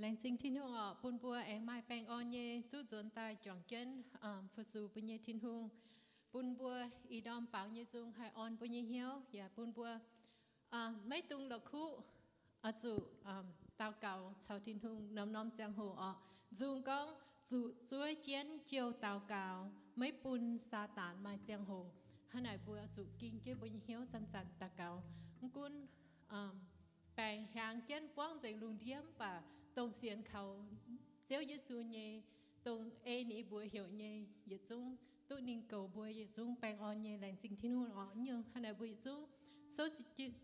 Laengz zingh Tin-Hungh oc, bun mbuo aengx maaih baengh orn nyei duqv nzuonx daaih juangc jienv fu-sux mbuo nyei Tin-Hungh, bun mbuo ih ndorm baaux nyei nzung haih orn mbuo nyei hnyouv, yaac bun mbuo maiv dungx la'kuqv, oix zuqc daux gaux caux Tin-Hungh norm-norm ziangh hoc oc. Nzung gorngv, zuqc zuov jienv jouh daux gaux, maiv bun Saadaan maaih ziangh hoc. Hnangv naaic mbuo zuqc ging jienv mbuo nyei hnyouv zanc-zanc daux gaux. Mv gunv baengc hiaangx jienv buangv nzengc lungh ndiev, mv baac dongh sienx kaux Ziouv Yesu nyei, dongh ei ninh mbuox heuc nyei, yietc zungv duqv ninh goux mbuo, yietc zungv baengh orn nyei. Laengz zingh Tin-Hungh oc. Hnangv naaic mbuo yietc zungv souv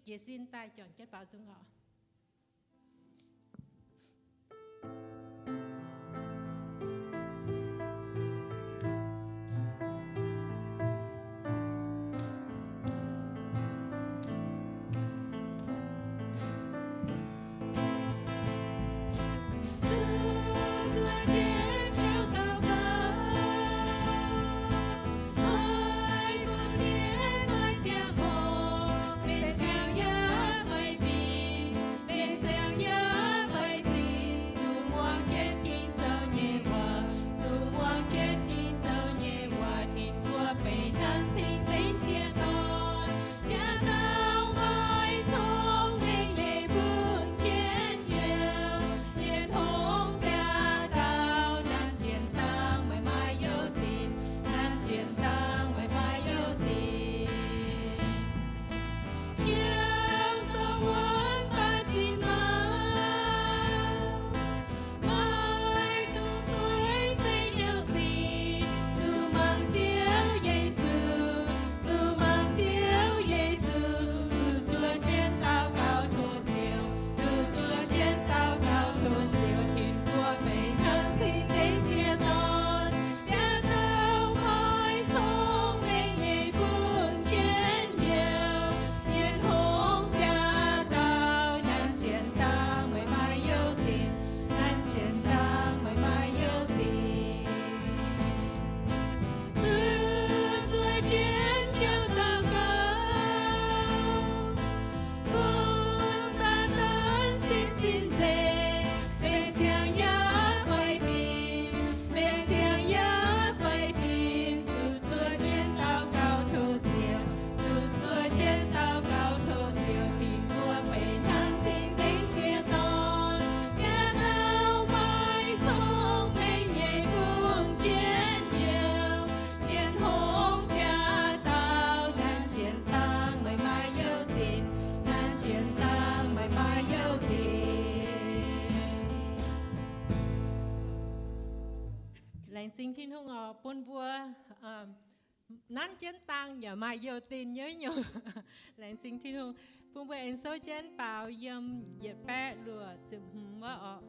jiez sin daaih juangc jienv baaux nzung oc. Laengz zingh Tin-Hungh oc, bun mbuo nanv jienv dangh yaac maaih youh dinc nyei nyungc. Laengz zingh Tin-Hungh, bun mbuo aengx souv jienv baaux yiem yietc baeqv luoqc ziepc hmz wuov oc.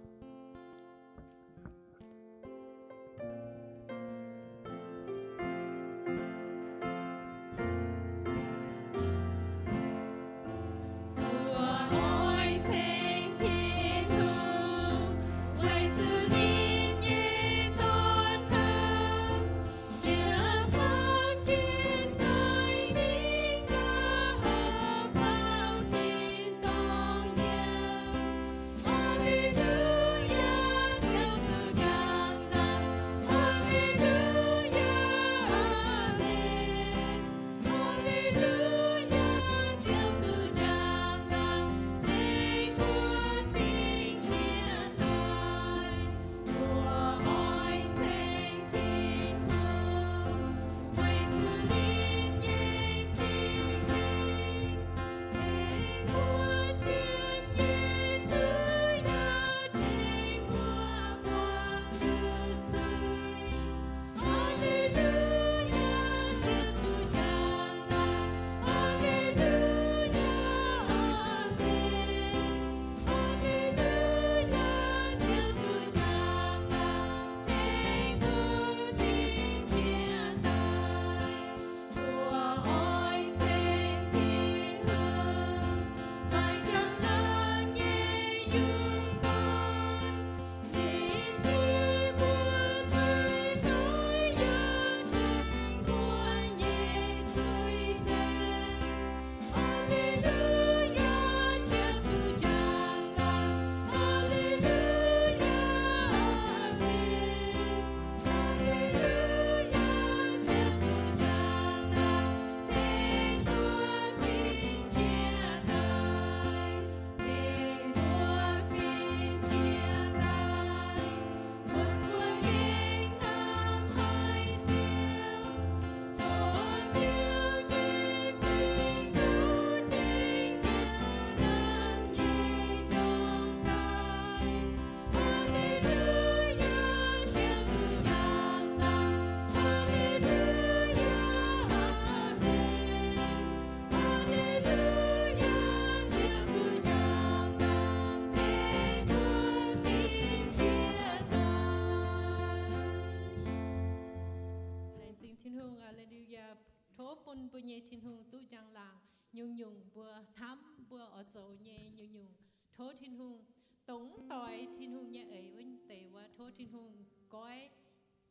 Tov bun mbuo nyei Tin-Hungh duqv njang-laangc nyungc-nyungc mbuo hnamv mbuo oix zoux nyei nyungc-nyungc. Tov Tin-Hungh dongh mv doix Tin-Hungh nyei eix wuov deix wuov, tov Tin-Hungh goiv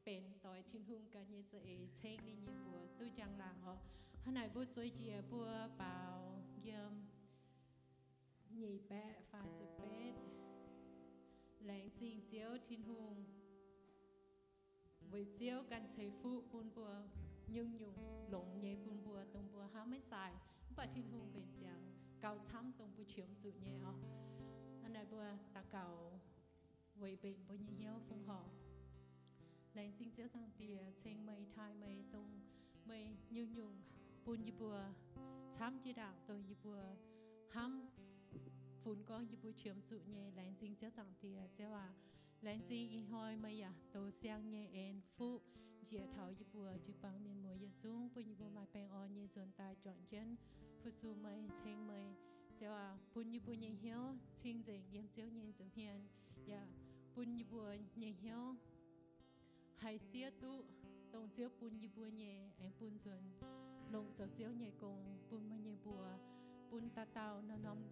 benx doix Tin-Hungh ganh nyei za'eix ceng ninh nyei mbuox duqv njang-laangc oc. Hnangv naaic mbuo zueiz jiex mbuo baaux yiem nyic baeqv faah ziepc betv. Laengz zingh Ziouv Tin-Hungh, weic Ziouv ganh ceix fuqv bun mbuo nyungc-nyungc longx nyei bun mbuo, dongh mbuo hnamv maiv zaaic, mv baac Tin-Hungh mbenc ziangx gauh camv dongh mbuo qiemx zuqc nyei oc. Hnangv naaic mbuo daux gaux weic mbenc mbuo nyei hnyouv fongc horc. Laengz zingh Ziouv Zaangc Diex ceng meih, taaih meih, dongh meih nyungc-nyungc bun yie mbuo camv jiex ndaangc dongh yie mbuo hnamv funx gorngv yie mbuo qiemx zuqc nyei. Laengz zingh Ziouv Zaangc Diex, Ziouv aac. Laengz zingh ih hnoi meih yaac douz siang nyei en fuqv njiec taux yie mbuo jiu-baang mienh muoz yietc zungv, bun yie mbuo maaih baengh orn nyei nzuonx daaih juangc jienv fu-sux meih, ceng meih. Ziouv aac, bun yie mbuo nyei hnyouv cing-nzengc yiem Ziouv nyei nza'hmien, yaac bun yie mbuo nyei hnyouv haih siev duqv dongh Ziouv bun yie mbuo nyei, aengx bun nzuonx longc zoux Ziouv nyei gong bun meih nyei mbuox, bun dauh dauh norm-norm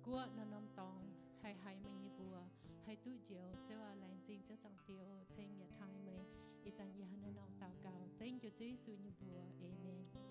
guoqv norm-norm dorngx haih haiz meih nyei mbuox, haih duqv njoux. Ziouv aac, laengz zingh Ziouv Zaangc Diex oc. Ceng yaac taaih meih. Ih zanc yie hnangv naaiv nor daux gaux dengv njoux Ziouv Yesu nyei mbuox. Aamen.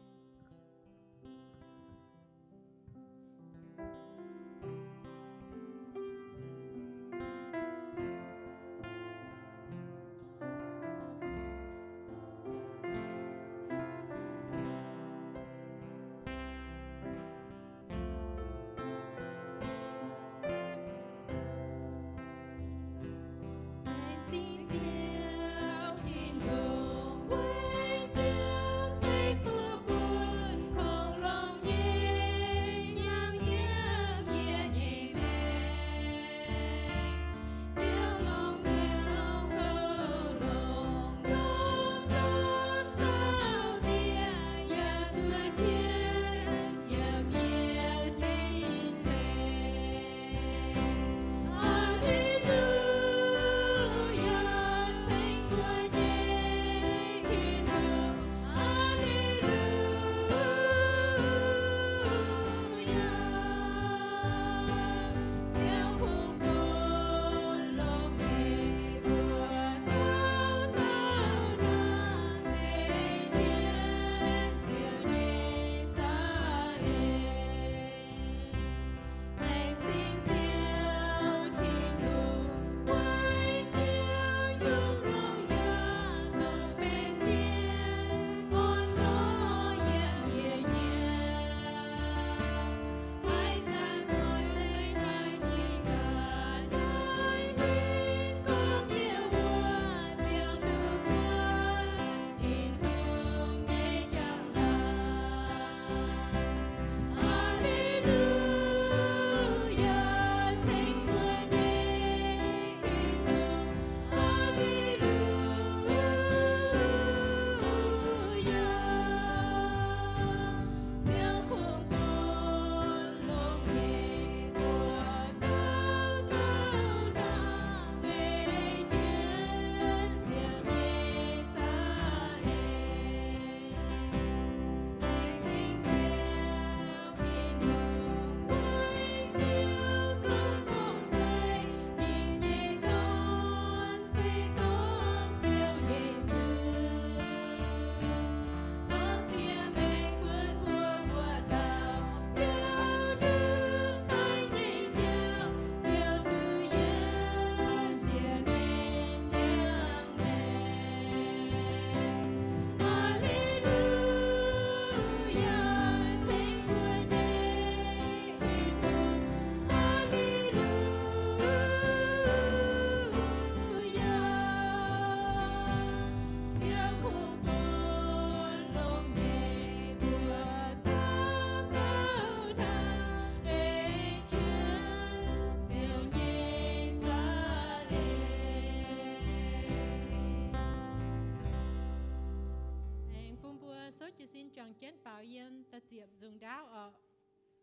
Aengx bun mbuo souv jiez sin juangc jienv baaux yiem da'ziepc nzung ndaauv oc.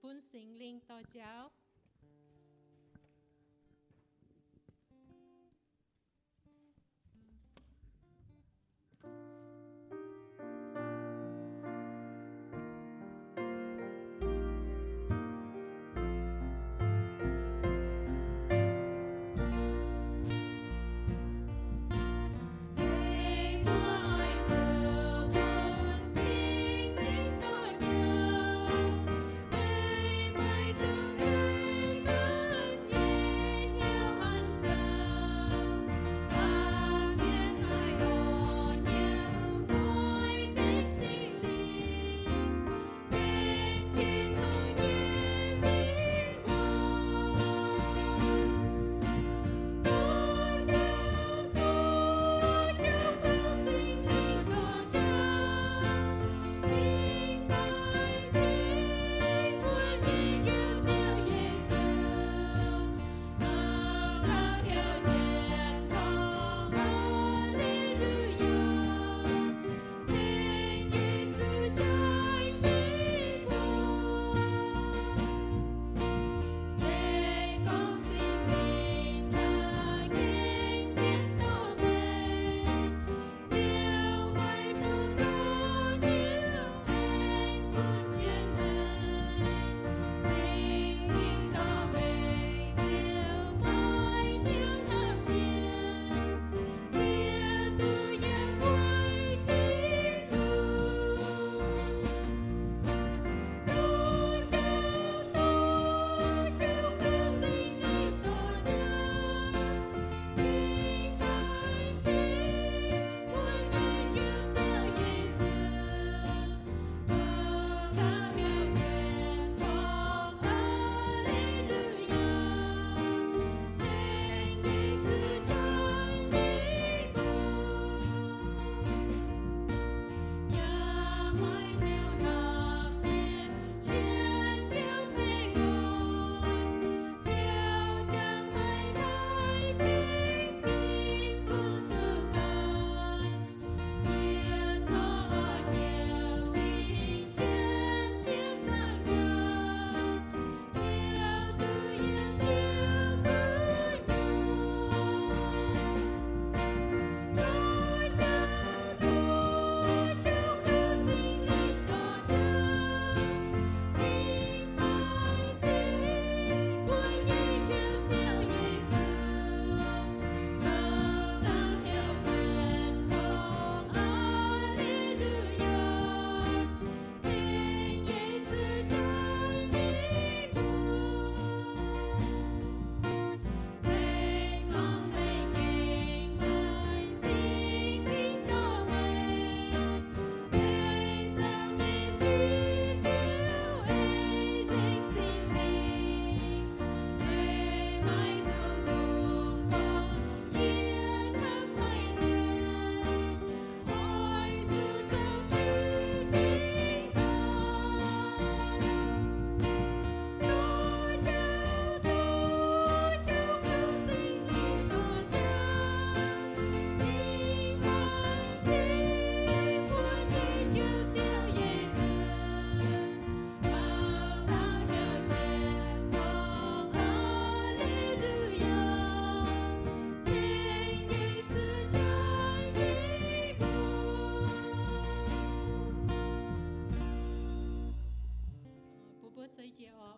Bun Singx Lingh dorh jauv.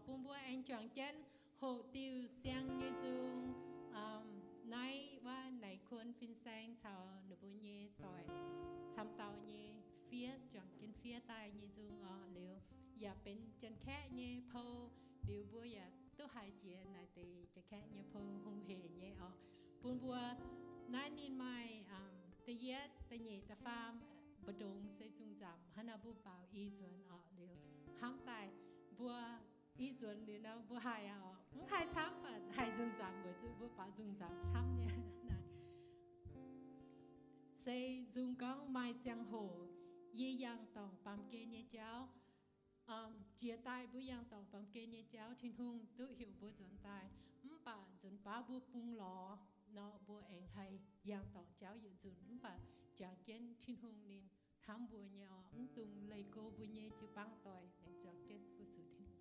bun mbuo aengx juangc jienv hoqc diuh siang nyei nzung. Naaiv wuov naaic kuon fin-saeng caux ninh mbuo nyei doic camv dauh nyei fiev, juangc jienv fiev daaih nyei nzung orqc. Liuz yaac benx Janx-Kaeqv nyei pou. Liuz mbuo yaac duqv haiz jiex naaic deix Janx-Kaeqv nyei pou hungh heic nyei orqc. Bun mbuo naaiv ninh maaih da'yietv, da'nyeic, da'faam mbu'ndongx se nzung nzamc. Hnangv naaic mbuo baaux i nzuonx orqc. Liuz hnamv daaih mbuo i nzuonx liuz nor mbuo haih aqv orqc. Mv haih camv, mv baac haih nzung nzamc weic zuqc mbuo baaux nzung nzamc camv nyei. Naaiv se nzung gorngv maaih ziangh hoc yie yangh dorngc baamh gen nyei jauv. Jiex daaih mbuo yangh dorngc baamh gen nyei jauv, Tin-Hungh duqv heuc mbuo nzuonx daaih. Mv baac nzunc baav mbuo bungx lorz nor, mbuo aengx haih yangh dorngc jauv yietc nzunc. Mv baac jangx jienv Tin-Hungh ninh hnamv mbuo nyei orqc. Mv dungx leih go mbuo nyei jiu-baang doic, aengx jangx jienv fu-sux Tin-Hungh.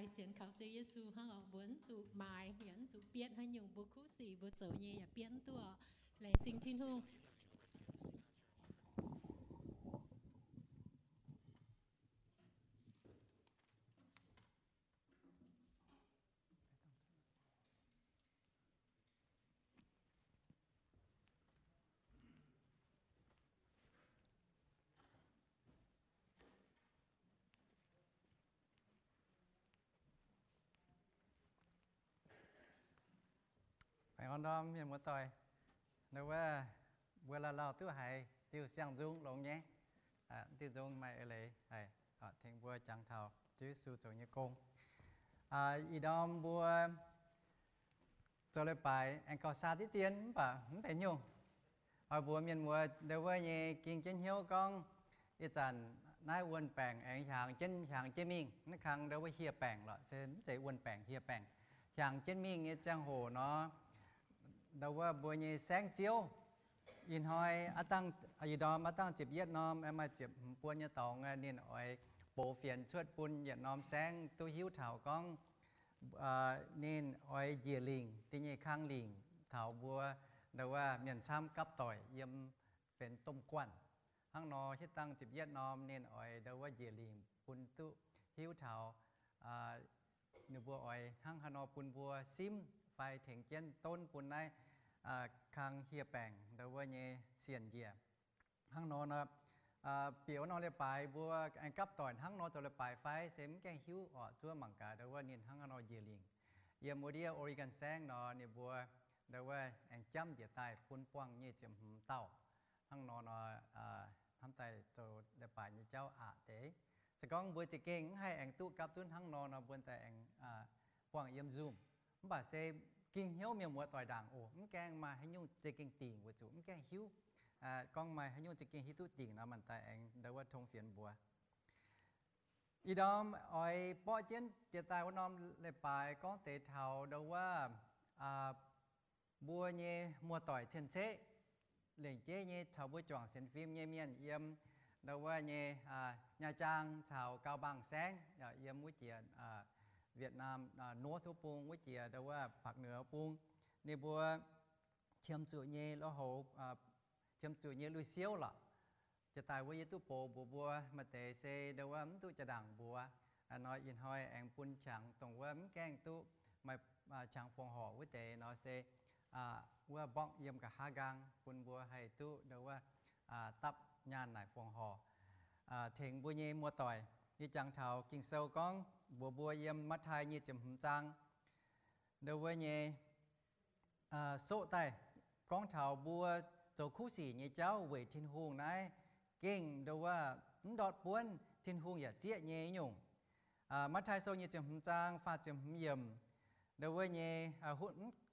Sienx kaux Ziouv Yesu hnangv oc, mbuo mv zuqc maaiz yaac mv zuqc bietv haaix nyungc, mbuo kuv sic mbuo zoux nyei yaac bietv mv duqv oc. Laengz zingh Tin-Hungh. Baengh orn ndorm mienh muoz-doic. Ndau wuov mbuo lauh lauh duqv haiz diuh siang-nzung longx nyei. Diuh nzung maaih eix leiz haic, tengx mbuo jangx taux Ziouv Yesu zoux nyei gong. Ih ndorm mbuo zoux leiz-baaix aengx gauh saa diqv dien mv baac mv benx nyungc. Oix mbuox mienh muoz ndau wuov nyei ging jienv hnyouv gorngv, ih zanc naaiv wuonh baengc aengx hiaangx jienv, hiaangx jienv mingh. Naaiv kang ndau wuov hieh baengc lorqc, se mv zeiz wuonh baengc, hieh baengc. Hiaangx jienv mingh nyei ziangh hoc nor, ndau wuov mbuo nyei saengv ziouv, ih hnoi aav dangh, ih ndorm aav dangh ziepc yietv norm, aengx maaih ziepc hmz buon nyei dorngx, ninh oix box fienx cuotv bun yietc norm saengv duqv hiuv taux gorngv ninh oix njiec lingc, da'nyeic kang lingc taux mbuo ndau wuov mienh camv gapv doic yiem benx domh guanh. Hnangv nor hitv dangh ziepc yietv norm ninh oix ndau wuov njiec lingc bun duqv hiuv taux ninh mbuo oix hnangv haaix nor bun mbuo simv fai tengx jienv donv bun naaiv kang hieh baengc ndau wuov nyei sienc njiec. Hnangv nor nor, bieqc wuov norm leiz-baaix mbuo aengx gapv doic hnangv nor zoux leiz-baaix fai se mv gaengh hiuv oc. Zuov mangc gaax ndau wuov ninh hnangv haaix nor njiec lingc. Yiem wuov ndiev Oregon saengv nor ninh mbuo ndau wuov aengx jamv njiec daaih bun buangh nyic ziepc hmz dauh. Hnangv nor nor, hnamv daaih zoux leiz-baaix nyei jauv aqc deix. Se gorngv mbuo za'gengh mv haih aengx duqv gapv zunv hnangv nor nor mbuo daaih aengx buangh yiem Zoom. Mv baac se ging hnyouv mienh muoz-doic ndaangc oc, mv gaengh maaih haaix nyungc za'gengh dingc weic zuqc mv gaengh hiuv. Gorngv maaih haaix nyungc za'gengh hiuv duqv dingc nor maanc daaih aengx ndau wuov tong fienx mbuox. Ih ndorm oix borqv jienv jiex daaih wuov norm leiz-baaix gorngv deix taux ndau wuov mbuo nyei muoz-doic cien-ceqv lengc jeiv nyei caux mbuo juangc sienx fim nyei mienh yiem ndau wuov nyei Nha Trang caux Cao Bằng saengv, yiem wuov jiex Việt Nam north wuov bung, wuov jiex ndau wuov Bắc Ninh bung. Ninh mbuo qiemx zuqc nyei lui-houx, qiemx zuqc nyei lui-siouv lorqc. Jiex daaih wuov yie duqv box mbuox mbuo maaih deix se ndau wuov mv duqv jaa-ndaangc mbuox. Nor ih hnoi aengx bun qangx dongh wuov mv gaengh duqv maaih qangx fongc horc wuov deix nor se wuov mborqv yiem nqa'haav nqaang bun mbuo haih duqv ndau wuov dapv nyaanh naaic fongc horc tengx mbuo nyei muoz-doic. Yie jangx taux Ging-Sou gorngv mbuox mbuo yiem Matv^tai nyic ziepc hmz zaang ndau wuov nyei soqv daaih gorngv taux mbuo zoux kuv sic nyei jauv weic Tin-Hungh naaiv gengh ndau wuov mv ndortv buonv, Tin-Hungh yaac zieqv nyei nyungc. Matv^tai Sou nyic ziepc hmz zaang faah ziepc hmz yiemc, ndau wuov nyei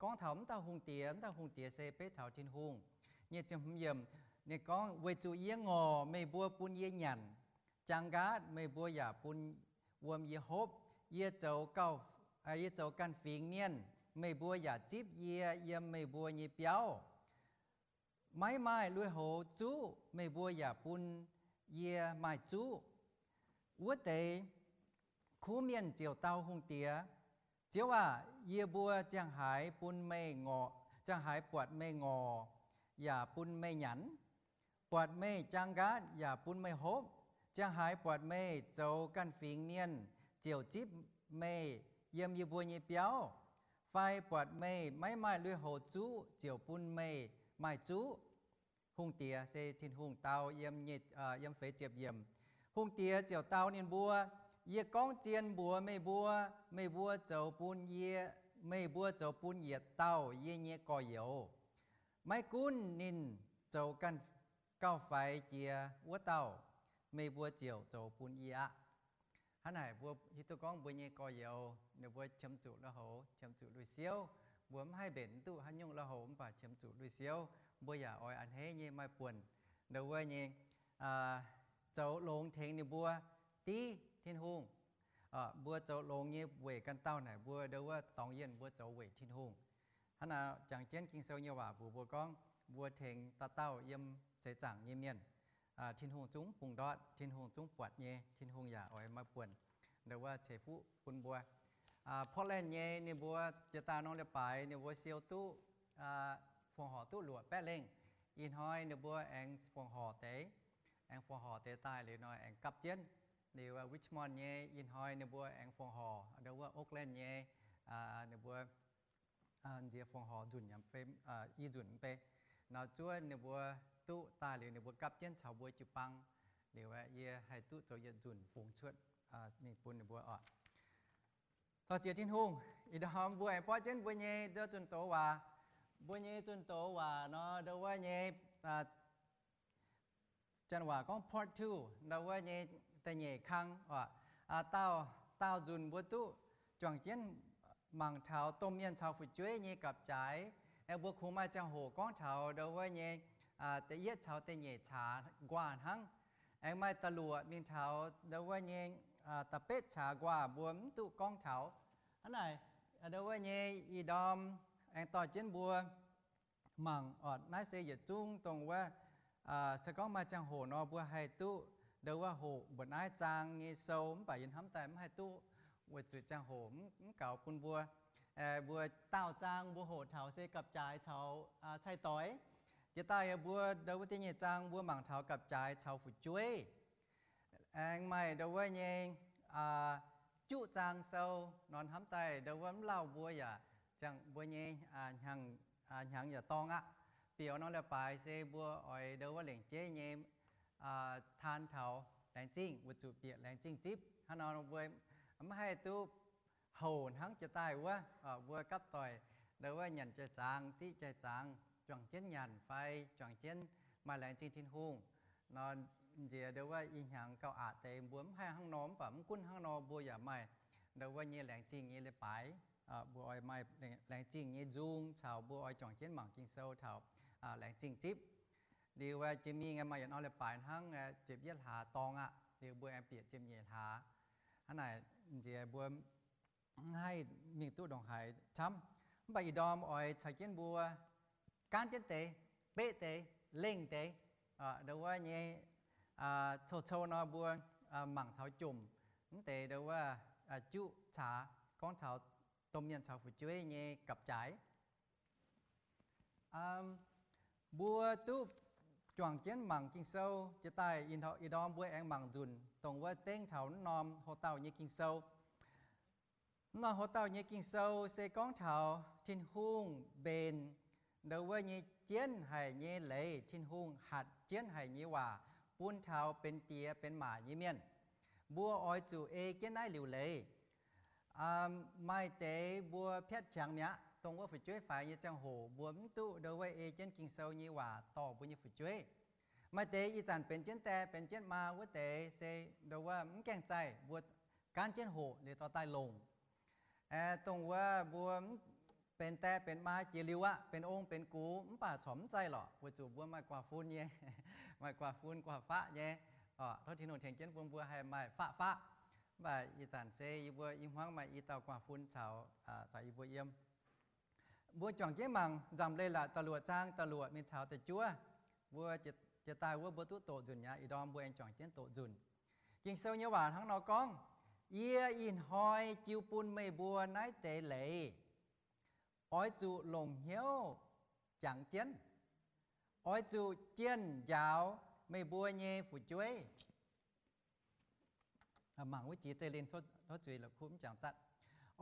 gorngv taux mv dauh hungh diex, mv dauh hungh diex se beiv taux Tin-Hungh. Nyic ziepc hmz yiemc ninh gorngv, weic zuqc yie ngorc meih mbuo bun yie nyanc, jaang nqaatv meih mbuo yaac bun wuom yie hopv, yie zoux gauh, yie zoux ganh fingx mienh, meih mbuo yaac zipv yie yiem meih mbuo nyei biauv. Maiv maaih lui-houx zuqv meih mbuo yaac bun yie maaih zuqv. Wuov deix kuv mienh ziouc dau hungh diex, Ziouv aah! Yie mbuo ziangh haaix bun meih ngorc, ziangh haaix buatc meih ngorc yaac bun meih nyanc, buatc meih jaang nqaatv yaac bun meih hopv? Ziangh haaix buatc meih zoux ganh fingx mienh ziouc zipv meih yiem yie mbuo nyei biauv? Fai buatc meih maiv maaih lui-houx zuqv ziouc bun meih maaih zuqv? Hungh diex se Tin-Hungh dau yiem, yiem feix ziepc yiemc. Hungh diex ziouc dau ninh mbuo, Yie gorngv zien mbuox meih mbuo, meih mbuo zoux bun yie, meih mbuo zoux bun yietc dauh yie nyei gorx-youz. Maiv gunv ninh zoux ganh gauh faix jiex wuov dauh, meih mbuo ziouc zoux bun yie aqv. Hnangv naaic mbuo hiuv duqv gorngv mbuo nyei gorx-youz ninh mbuo qiemx zuqc lui-houx, qiemx zuqc lui-siouv. Mbuo mv haih mbenc duqv haaix nyungc lui-houx mv baac qiemx zuqc lui-siouv, mbuo yaac oix a'hneiv nyei maaih buonc ndau wuov nyei zoux longx tengx ninh mbuo div Tin-Hungh. Mbuo zoux longx nyei weic ganh dauh naaic mbuo ndau wuov dorngx yienh mbuo zoux weic Tin-Hungh. Hnangv naaic jangx jienv Ging-Sou nyei waac mbuox mbuo gorngv, mbuo tengx dauh dauh yiem seix zaangc nyei mienh, Tin-Hungh zungv bungx ndortv, Tin-Hungh zungv buatc nyei, Tin-Hungh yaac oix maaih buonc ndau wuov ceix fuqv bun mbuo. Portland nyei ninh mbuo jiex daaih norm leiz-baaix ninh mbuo siou duqv, fongc horc duqv luoqc baeqv lengh. Ih hnoi ninh mbuo aengx fongc horc deix, aengx fongc horc deix daaih liuz nor aengx gapv jienv. Liuz Richmond nyei ih hnoi ninh mbuo aengx fongc horc, ndo wuov Oakland nyei ninh mbuo nziex fongc horc nzunc, i nzunc mv bei. Nor zuov ninh mbuo duqv daaih liuz ninh mbuo gapv jienv caux mbuo jiu-baang. Liuz yie haih duqv zoux yietc nzunc fungx cuotv mingh bun ninh mbuo oc. Dorh ziex Tin-Hungh, ih ndorm mbuo aengx borqv jienv mbuo nyei ndo zunh doz waac. Mbuo nyei zunh doz waac nor ndo wuov nyei, janx waac gorngv part two, ndo wuov nyei da'nyeic kang oc. Daauh, daauh nzunc mbuo duqv juangc jienv mangc taux domh mienh caux fu'jueiv nyei gapv-jaaix. Aengx mbuo kungx maaih ziangh hoc gorngv taux ndo wuov nyei da'yietv caux da'nyeic caax nquaah hnangv. Aengx maaih da'luoqc mingh taux ndo wuov nyei da'betv caax nquaah mbuo mv duqv gorngv taux. Hnangv naaic, ndo wuov nyei ih ndorm aengx dorh jienv mbuo mangc oc. Naaiv se yietc zungv dongh wuov, se gorngv maaih ziangh hoc nor mbuo haih duqv ndo wuov hoqc mbuoqc naaiv zaang nyei sou, mv baac yie hnamv daaih mv haih duqv weic zuqc ziangh hoc mv gaux bun mbuo. Mbuo daauh zaang mbuo hoqc taux se gapv-jaaix caux cai-doix. Jiex daaih mbuo ndo wuov da'nyeic zaang mbuo mangc taux gapv-jaaix caux fu'jueiv. Aengx maaih ndo wuov nyei juqv zaang sou nor hnamv daaih ndo wuov mv lauh mbuo yaac ziangh mbuo nyei hnyangx yaac dorngx aqv. Bieqc norm leiz-baaix se mbuo oix ndo wuov lengc jeiv nyei taan taux laengz zingh, weic zuqc bieqc laengz zingh zipv. Hnangv nor mbuo mv haih duqv houc hnangv jiex daaih wuov, mbuo gapv doic ndo wuov nyanc jai-zaangc, ziqv jai-zaangc, juangc jienv nyanc fai juangc jienv maaih laengz zingh Tin-Hungh. Nor nziex ndo wuov ih hnyangx gauh aqc deix mbuo mv haih hnangv nor, mv baac mv gunv hnangv nor mbuo yaac maaih ndo wuov nyei laengz zingh nyei leiz-baaix. Mbuo oix maaih laengz zingh nyei nzung caux mbuo oix juangc jienv mangc Ging-Sou taux laengz zingh zipv. Liuz jiex mingh maaih yietc norm leiz-baaix hnangv ziepc yietv hlaax dorngx aqv. Liuz mbuo aengx bieqc ziepc nyeic hlaax. Hnangv naaic nziex mbuo mv haih mingh duqv ndongc haaix camv. Mv baac ih ndorm oix caux jienv mbuo gaanv jienv deix, beqv deix, lengh deix, ndo wuov nyei, cou-cou nor mbuo mangc taux jomc mv deix ndo wuov juqv caax gorngv taux domh mienh caux fu'jueiv nyei gapv-jaaix. Mbuo duqv juangc jienv mangc Ging-Sou jiex daaih, ih ndorm mbuo aengx mangc nzunc dongh wuov dengv taux naaiv norm hoc-dauh nyei Ging-Sou. Naaiv norm hoc-dauh nyei Ging-Sou se gorngv taux Tin-Hungh mbenc ndo wuov nyei jienv haic nyei leiz, Tin-Hungh hatc jienv haic nyei waac bun taux benx diex benx maac nyei mienh. Mbuo oix zuqc ei jienv naaiv liuc leiz. Maaih deix mbuo piatv qangx mi'aqv, dongh wuov fu'jueiv faix nyei ziangh hoc mbuo mv duqv ndo wuov ei jienv Ging-Sou nyei waac dorh mbuo nyei fu'jueiv. Maaih deix ih zanc benx jienv die benx jienv maa wuov deix se ndo wuov mv gaengh zaih, mbuo gaanv jienv hoqc liuz dorh daaih longc. Dongh wuov mbuo benx die benx maa jiex liuz aqv, benx ong benx gux mv baac corc mv zaih lorqc, weic zuqc mbuo maaih guaax fun nyei, maaih guaax fun guaax faqv nyei. Tov Tin-Hungh tengx jienv bun mbuo haih maaih faqv faqv. Mv baac ih zanc se yie mbuo i hmuangv maaih i dauh guaax fun caux, caux yie mbuo yiem. Mbuo juangc jienv mangc Nzamc Leiz-Latc da'luoqc zaang da'luoqc mingh taux da'juov. Mbuo jiex daaih wuov mbuo duqv doqc nzunc aqv. Ih ndorm mbuo aengx juangc jienv doqc nzunc. Ging-Sou nyei waac hnangv nor gorngv, Yie ih hnoi jiu bun meih mbuo naaiv deix leiz. Oix zuqc longc hnyouv jangx jienv. Oix zuqc jienh njaaux meih mbuo nyei fu'jueiv. Mangc wuov jiex zeiv-lin, tov zuiz la'kuqv mv jangx zatv.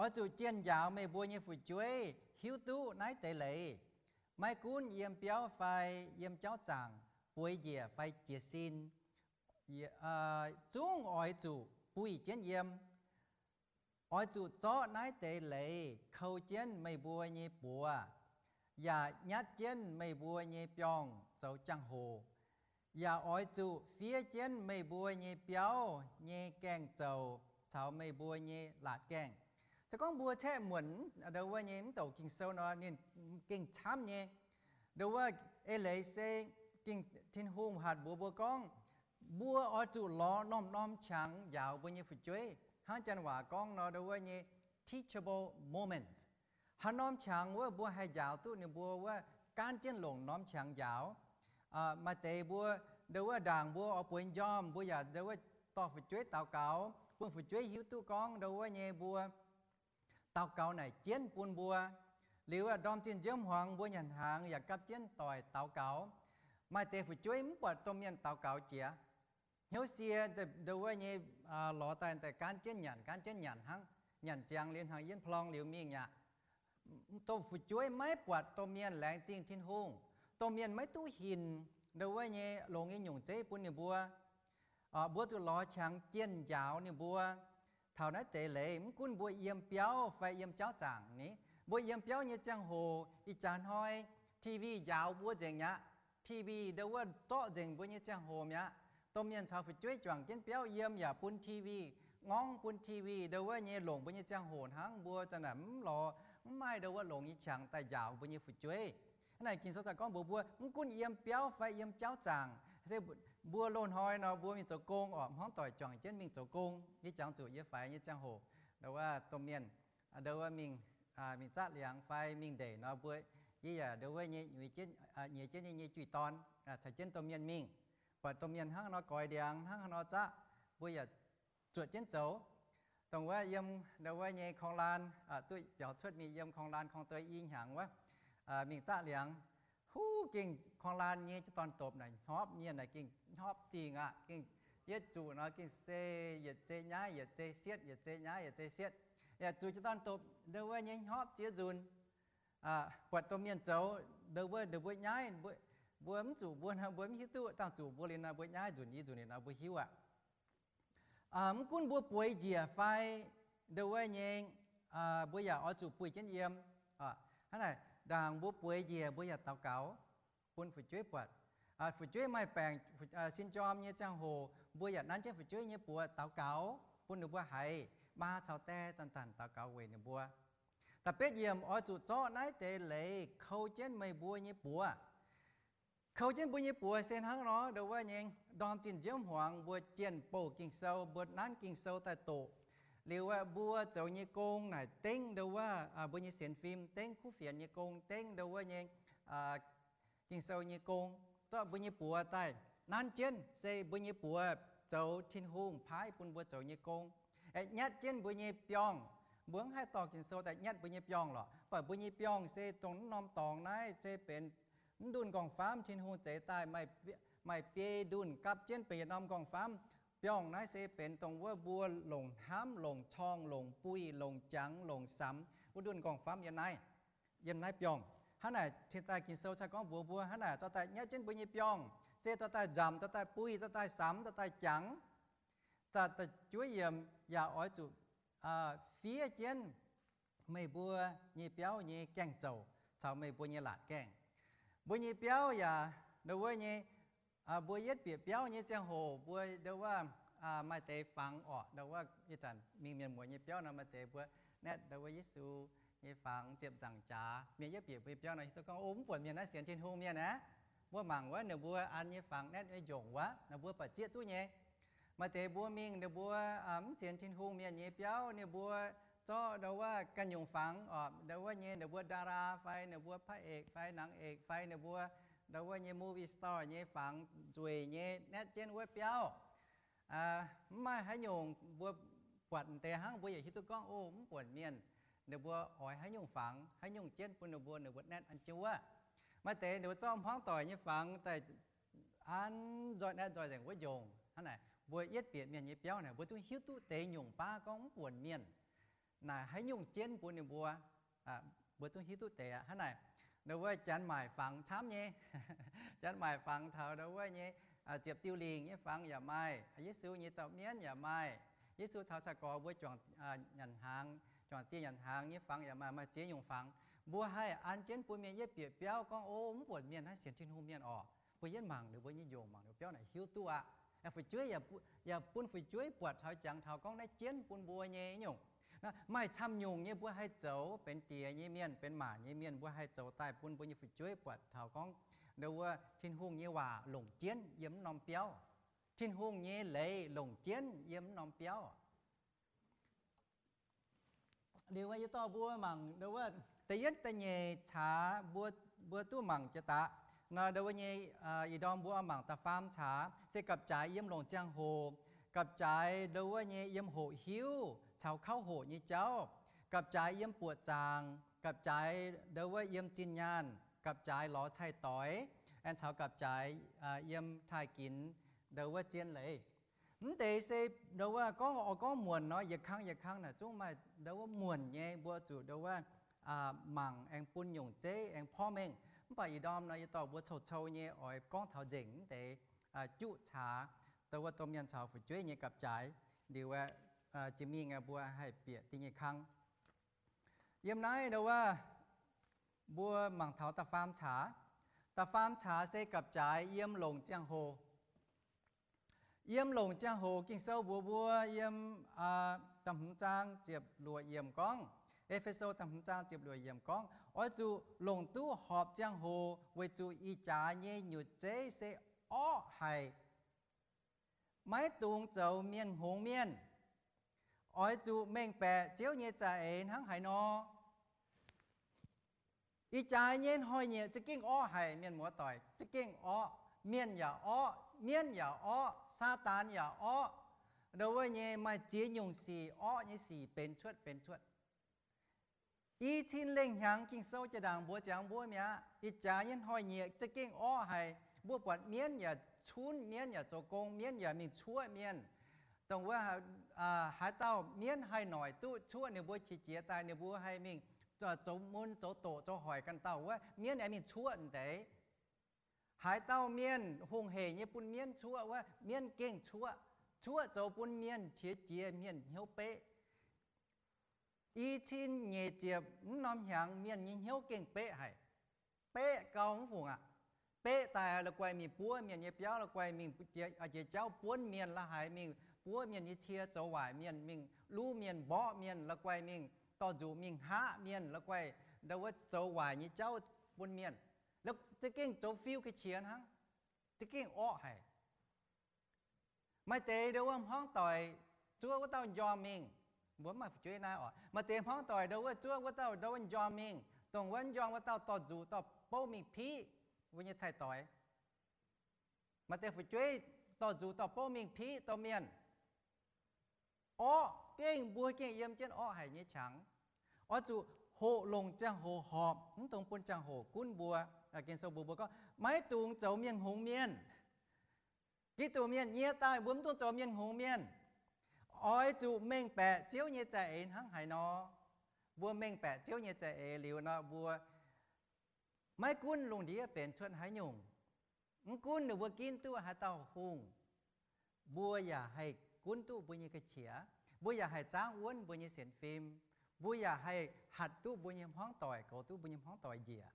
Oix zuqc jienh njaaux meih mbuo nyei fu'jueiv hiuv duqv naaiv deix leiz. Maiv gunv yiem biauv fai yiem jauv zaangc, bueix njiec fai jiez sin, zungv oix zuqc buih jienv yiem. Oix zuqc zorqv naaiv deix leiz kou jienv meih mbuo nyei buoz, yaac nyatv jienv meih mbuo nyei biorngh zoux jangx-hoc. Yaac oix zuqc fiev jienv meih mbuo nyei biauv nyei gaengh zoux caux meih mbuo nyei laatc gaengh. Se gorngv mbuo caeqv muonc ndo wuov nyei mv douc Ging-Sou nor, ninh gengh camv nyei. Ndo wuov eix leiz se Ging, Tin-Hungh hatc mbuox mbuo gorngv, mbuo oix zuqc lorz norm-norm qangx njaaux mbuo nyei fu'jueiv. Hnangv janx waac gorngv nor, ndo wuov nyei teachable moments. Haaix norm qangx wuov mbuo haih njaaux duqv ninh mbuo wuov, gaanv jienv longc norm qangx njaaux. Maaih deix mbuo ndo wuov ndaangc mbuo oix bueix njormh, mbuo yaac ndo wuov dorh fu'jueiv daux gaux, bun fu'jueiv hiuv duqv gorngv ndo wuov nyei mbuo Daux gaux naaic jienv bun mbuo. Liuz ndorm zinh nziouv hmuangx mbuo nyanc hnaangx yaac gapv jienv doic daux gaux. Maaih deix fu'jueiv mv buatc domh mienh daux gaux jiex. Hnyouv sie ndongc wuov nyei lorz daaih daaih gaanv jienv nyanc, gaanv jienv nyanc hnangv, nyanc ziangx liuz hnangv yiem plong liuz mingh aqv. Dongh fu'jueiv maiv buatc domh mienh laengz zingh Tin-Hungh. Domh mienh maiv duqv hinc ndongc wuov nyei longx nyei nyungc zeiv bun ninh mbuo. Mbuo zuqc lorz qangx jienh njaaux ninh mbuo. Taux naaiv deix leiz, mv gunv mbuo yiem biauv fai yiem jauv zaangc ni, mbuo yiem biauv nyei ziangh hoc ih jaax hnoi TV njaaux mbuo nzengc mi'aqv. TV ndongc wuov zorqv nzengc mbuo nyei ziangh hoc mi'aqv. Domh mienh caux fu'jueiv juangc jienv biauv yiem yaac bun TV, ngorngv bun TV ndongc wuov nyei longc mbuo nyei ziangh hoc hnangv. Mbuo za'naaic mv lorz, mv maaih ndongc wuov longx nyei qangx daaih njaaux mbuo nyei fu'jueiv. Hnangv naaic Ging-Sou cai gorngv mbuox mbuo, mv gunv yiem biauv fai yiem jauv zaangc, se mbuo loz-hnoi nor mbuo mingh zoux gong orqc, hmuangv doic juangc jienv mingh zoux gong. Yie jangx zuqc yie faix nyei ziangh hoc, ndongc wuov domh mienh, ndongc wuov mingh, mingh zaqv liangx fai mingh ndeic nor mbuo, yie yaac ndongc wuov nyei nyiex jienv nyei nyei juiv dorn, caux jienv domh mienh mingh. Buatc domh mienh hnangv nor goix ndiangx, hnangv nor zaqv, mbuo yaac zuotc jienv zoux. Dongh wuov yiem ndongc wuov nyei korng-laan, duqv biaux cuotv mingh yiem korng-laan korng-doi i hnyangx wuov, mingh zaqv liangx, huv, gengh korng-laan nyei jiu-dorn-dopc naaic hnyopv mienh naaic, gengh hnyopv dingh aqv. Gengh yietv zuqc nor gengh se yietc zei nyaiv yietc zei sietv, yietc zei nyaiv yietc zei sietv. Yaac zuqc jiu-dorn-dopc ndongc wuov nyei hnyopv ziex nzunc. Buatc domh mienh zoux ndongc wuov, ndongc mbuo nyaiv, mbuo mv zuqc mbuo nor mbuo mv hiuv duqv. Dangh zuqc mbuo liuz nor mbuo nyaiv nzunc i nzunc liuz nor mbuo hiuv aqv. Mv gunv mbuo bueix njiec fai ndongc wuov nyei, mbuo yaac oix zuqc buih jienv yiem. Hnangv naaic, ndaangc mbuo bueix njiec mbuo yaac daux gaux bun fu'jueiv buatc. Fu'jueiv maaih baengc, sin jorm nyei ziangh hoc mbuo yaac nanv jienv fu'jueiv nyei buoz daux gaux bun ninh mbuo haiz. Maa caux die zanc-zanc daux gaux weic ninh mbuo. Da'betv yiemc, oix zuqc zorqv naaiv deix leiz kou jienv meih mbuo nyei buoz. Kou jienv mbuo nyei buoz se hnangv nor, ndongc wuov nyei ndorm zinh nziouv hmuangx mbuo jienh bouh Ging-Sou, mbuo nanv Ging-Sou daaih doqc. Liuz mbuo zoux nyei gong naaic dengv ndongc wuov mbuo nyei sienx fim, dengv kuv fienx nyei gong, dengv ndongc wuov nyei Ging-Sou nyei gong, zorqv mbuo nyei buoz daaih nanv jienv se mbuo nyei buoz zoux Tin-Hungh paaiv bun mbuo zoux nyei gong. Aengx nyatv jienv mbuo nyei biorngh. Mbuo mv haih dorh Ging-Sou daaih nyatv mbuo nyei biorngh lorqc. Mv baac mbuo nyei biorngh se dongh mv norm dorngx naaiv se benx mv ndunh nqorngv-famv Tin-Hungh zeix daaih, maaih biei ndunh gapv jienv benx yietc norm nqorngv-famv. Biorngh naaiv se benx dongh wuov mbuo longc hnamv, longc corngh, longc buih, longc jangx, longc samx wuov ndunh nqorngv-famv yiem naaiv, yiem naaiv biorngh. Hnangv naaic cingx daaih Ging-Sou cai gorngv mbuox mbuo hnangv naaic, dorh daaih nyatv jienv mbuo nyei biorngh, se dorh daaih nzamc, dorh daaih buih, dorh daaih samx, dorh daaih jangx. Da'juov yiemc, yaac oix zuqc fiev jienv meih mbuo nyei biauv nyei gaengh zouc caux meih mbuo nyei laatc gaengh. Mbuo nyei biauv yaac ndongc wuov nyei, mbuo yietv bieqc biauv nyei ziangh hoc mbuo ndongc wuov maaih deix fangx orqc, ndongc wuov ih zanc mingh mienh muoz nyei biauv nor maaih deix mbuo naetv ndongc wuov Yesu nyei fangx, ziepc nzaangc jaax. Mienh yietv bieqc mbuo nyei biauv nor hiuv duqv gorngv, o, mv buonc mienh naaiv sienx Tin-Hungh mienh aqv. Mbuo mangc wuov ninh mbuo an nyei fangx naetv nyei njongc wuov, ninh mbuo baac zieqv duqv nyei. Maaih deix mbuo mingh ninh mbuo mv sienx Tin-Hungh mienh nyei biauv, ninh mbuo zorqv ndongc wuov ganh nyungc fangx orqc, ndongc wuov nyei ninh mbuo ดารา fai ninh mbuo พระเอก fai นางเอก fai ninh mbuo ndongc wuov nyei มูฟวี สตาร์ nyei fangx nzueic nyei naetv jienv wuov biauv. Mv maaih haaix nyungc, mbuo buatc deix hnangv mbuo yaac hiuv duqv gorngv, o, mv buonc mienh ninh mbuo oix haaix nyungc fangx, haaix nyungc jienv bun ninh mbuo, ninh mbuo naetv an jienv wuov. Maaih deix ninh mbuo zorqv hmuangv doic nyei fangx daaih an nzoih naetv nzoih nzengc wuov njongc. Hnangv naaic mbuo yietv bieqc mienh nyei biauv naaic mbuo zungv hiuv duqv deix nyungc baav gorngv mv buonc mienh naaic haaix nyungc jienv bun ninh mbuo. Mbuo zungv hiuv duqv deix aqv. Hnangv naaic, ndau wuov janx maaic fangx camv nyei. Janx maaic fangx taux ndau wuov nyei ziepc diuh lingc nyei fangx yaac maaih, Yesu nyei zaux mienv yaac maaih. Yesu caux sai-gorx mbuo juangc nyanc hnaangx, juangc dieh nyanc hnaangx nyei fangx yaac maaih, maaih ziex nyungc fangx. Mbuo haih an jienv bun mienh yietv bieqc biauv gorngv, o, mv buonc mienh naaiv sienx Tin-Hungh mienh orqc. Mbuo yietv mangc ninh mbuo nyei njongc, mangc ninh biauv naaic hiuv duqv aqv. Fu'jueiv yaac bun fu'jueiv buatc taux jangx taux gorngv naaiv jienv bun mbuo nyei nyungc. Maaih camv nyungc nyei mbuo haih zoux benx diex nyei mienh, benx maac nyei mienh, mbuo haih zoux daaih bun mbuo nyei fu'jueiv buatc taux gorngv ndau wuov Tin-Hungh nyei waac longc jienv yiem mv norm biauv. Tin-Hungh nyei leiz longc jienv yiem mv norm biauv. Liuz yie dorh mbuo mangc ndau wuov da'yietv da'nyeic caax, mbuo duqv mangc jiex daqv. Nor ndau wuov nyei ih ndorm mbuo mangc da'faam caax se gapv-jaaix yiem longc ziangh hoc, gapv-jaaix ndau wuov nyei yiem hoqc hiuv caux kauv hoqc nyei jauv. gapv-jaaix yiem buoqc zaangc, gapv-jaaix ndau wuov yiem zinh nyaanh, gapv-jaaix lorz cai-doix, aengx caux gapv-jaaix yiem taaih ginx ndau wuov zien leiz. Mv deix se ndau wuov gorngv oix gorngv muonc nor, yietc kang yietc kang naaic zungv maaih ndau wuov muonc nyei, mbuo zuqc ndau wuov mangc aengx bun nyungc zeiv aengx porv mengh. Mv baac ih ndorm nor yie dorh mbuo cou-cou nyei oix gorngv taux nzengc mv deix juqv caax, ndau wuov domh mienh caux fu'jueiv nyei gapv-jaaix. Liuz aeqv, jiex mingh mbuo haih bieqc da'nyeic kang. Yiem naaiv ndau wuov mbuo mangc taux da'faam caax. Da'faam caax se gapv-jaaix yiem longc ziangh hoc. Yiem longc ziangh hoc Ging-Sou mbuox mbuo yiem da'hmz zaang ziepc luoqc yiemc gorngv, E^fe^so da'hmz zaang ziepc luoqc yiemc gorngv, oix zuqc longc duqv horpc ziangh hoc, weic zuqc ih jaax nyei nyutc zeiv se orqv haic, maiv dungx zoux mienh hngongx mienh. Oix zuqc mengh baeqc Ziouv nyei za'eix hnangv haaix nor. Ih jaax nyei hnoi-nyieqc za'gengh orqv haic, mienh muoz-doic, za'gengh orqv. Mienh yaac orqv, mienv yaac orqv, Saadaan yaac orqv. Ndau wuov nyei maaih ziex nyungc sic, orqv nyei sic benx cuotv benx cuotv. I cin lengh hnyangx Ging-Sou jiex ndaangc mbuox ziangx mbuo mi'aqv, ih jaax nyei hnoi-nyieqc za'gengh orqv haic. Mbuo buatc mienv yaac cunv, mienv yaac zoux gong, mienv yaac mingh cuoqv mienh. Dongh wuov haaix dauh mienv haih noic duqv cuoqv ninh mbuo qiex jiez daaih, ninh mbuo haih mingh zoux mun zoux doqc zoux hoic ganh dauh wuov, mienv aengx mingh cuoqv deix. Haaix dauh mienh hungh heic nyei bun mienv cuoqv wuov, mienv gengh cuoqv. Cuoqv zoux bun mienh qiex jiez, mienh hnyouv beqv. I cin nyeic ziepc mv norm hnyangx mienh nyei hnyouv gengh beqv haic. Beqv gau mv fungc aqv. Beqv daaih la'guaih mingh buov mienh nyei biauv, la'guaih mingh jiex jauv buonv mienh, la'haiz mingh buov mienh nyei cie, zoux waaic mienh, mingh luv mienh, mborqv mienh, la'guaih mingh dorh nzuqc mingh hngaqv mienh, la'guaih ndau wuov zoux waaic nyei jauv bun mienh. Za'gengh zoux fiu ga'qiex hnangv. Za'gengh orqv haic. Maaih deix ndau wuov hmuangv doic zuov wuov dauh njormh mingh. Mbuo mv maaih fu'jueiv naaiv oc. Maaih deix hmuangv doic ndau wuov zuov wuov dauh ndau wuov njormh mingh, dongh wuov njormh wuov dauh dorh nzuqc dorh bouv mingh piqv mbuo nyei cai-doix. Maaih deix fu'jueiv dorh nzuqc dorh bouv mingh piqv domh mienh. Orqv gengh, mbuo gengh yiem jienv orqv haic nyei qangx. Oix zuqc hoqc longc ziangh hoc horpc, mv dungx bun ziangh hoc gunv mbuo. Ging-Sou mbuox mbuo gorngv, maiv dungx zoux mienh hngongx mienh. Giduc mienh nyie daaih mbuo mv dungx zoux mienh hngongx mienh. Oix zuqc mengh baeqc Ziouv nyei za'eix hnangv haaix nor. Mbuo mengh baeqc Ziouv nyei za'eix liuz nor, mbuo maiv gunv lungh ndiev benx cuotv haaix nyungc, mv gunv ninh mbuo ginv duqv haaix dauh hungh, mbuo yaac haih gunv duqv mbuo nyei ga'qiex. Mbuo yaac haih zaangv wuonv mbuo nyei sienx fim. Mbuo yaac haih hatc duqv mbuo nyei hmuangv doic, goux duqv mbuo nyei hmuangv doic njiec.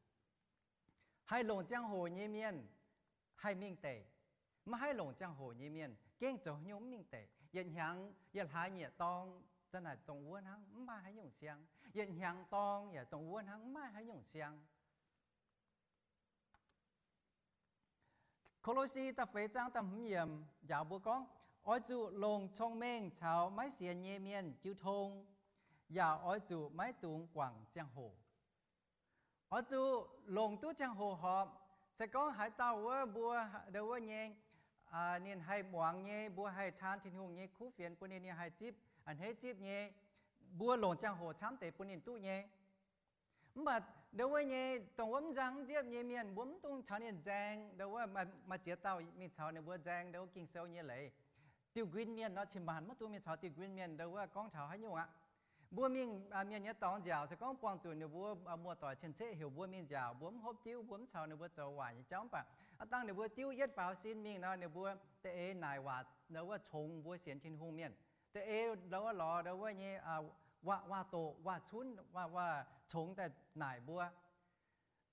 Haih longc ziangh hoc nyei mienh haih mingh deic. Maiv haih longc ziangh hoc nyei mienh gengh zoux haaix nyungc mv mingh deic. Yietc hnyangx yietc hlaax nyieqc dorng, za'naaic dongh wuov hnangv, mv maaih haaix nyungc siang. Yietc hnyangx dorng yaac dongh wuov hnangv, mv maaih haaix nyungc siang. Ko^lo^si da'feix zaang da'hmz yiemc njaaux mbuo gorngv, oix zuqc longc cong-mengh caux maiv sienx nyei mienh jiu tong, yaac oix zuqc maiv dungx guangc ziangh hoc. Oix zuqc longc duqv ziangh hoc horpc. Se gorngv haaix dauh wuov mbuo, ndau wuov nyei, ninh haih muangx nyei, mbuo haih taan Tin-Hungh nyei kuv fienx bun ninh, ninh haih zipv, a'hneiv zipv nyei, mbuo longc ziangh hoc camv deix bun ninh duqv nyei. Mv baac ndau wuov nyei, dongh wuov mv nzang mv nziepv nyei mienh, mbuo mv dungx caux ninh nzaeng. Ndau wuov maaih ziex dauh mingh caux ninh mbuo nzaeng ndau wuov Ging-Sou nyei leiz. Diuh nquin mienh nor, cin-maanc maiv dungx mingh caux diuh nquin mienh ndau wuov gorngv taux haaix nyungc aqv. Mbuo mingh mienh nyei dorngx nziaauc, se gorngv buangh zuqc ninh mbuo muoz-doic cien-ceqv heuc mbuo mingh nziaauc, mbuo mv hopv diuv, mbuo mv caux ninh mbuo zoux waaic nyei jauv. Mv baac aav dangh ninh mbuo diuv yietv faaux sin mingh nor, ninh mbuo da'eix naaic waac ndau wuov congx mbuo sienx Tin-Hungh mienh. Da'eix ndau wuov lorz ndau wuov nyei waac-doqc, waac-cunv, waac-congx daaih naaic mbuo.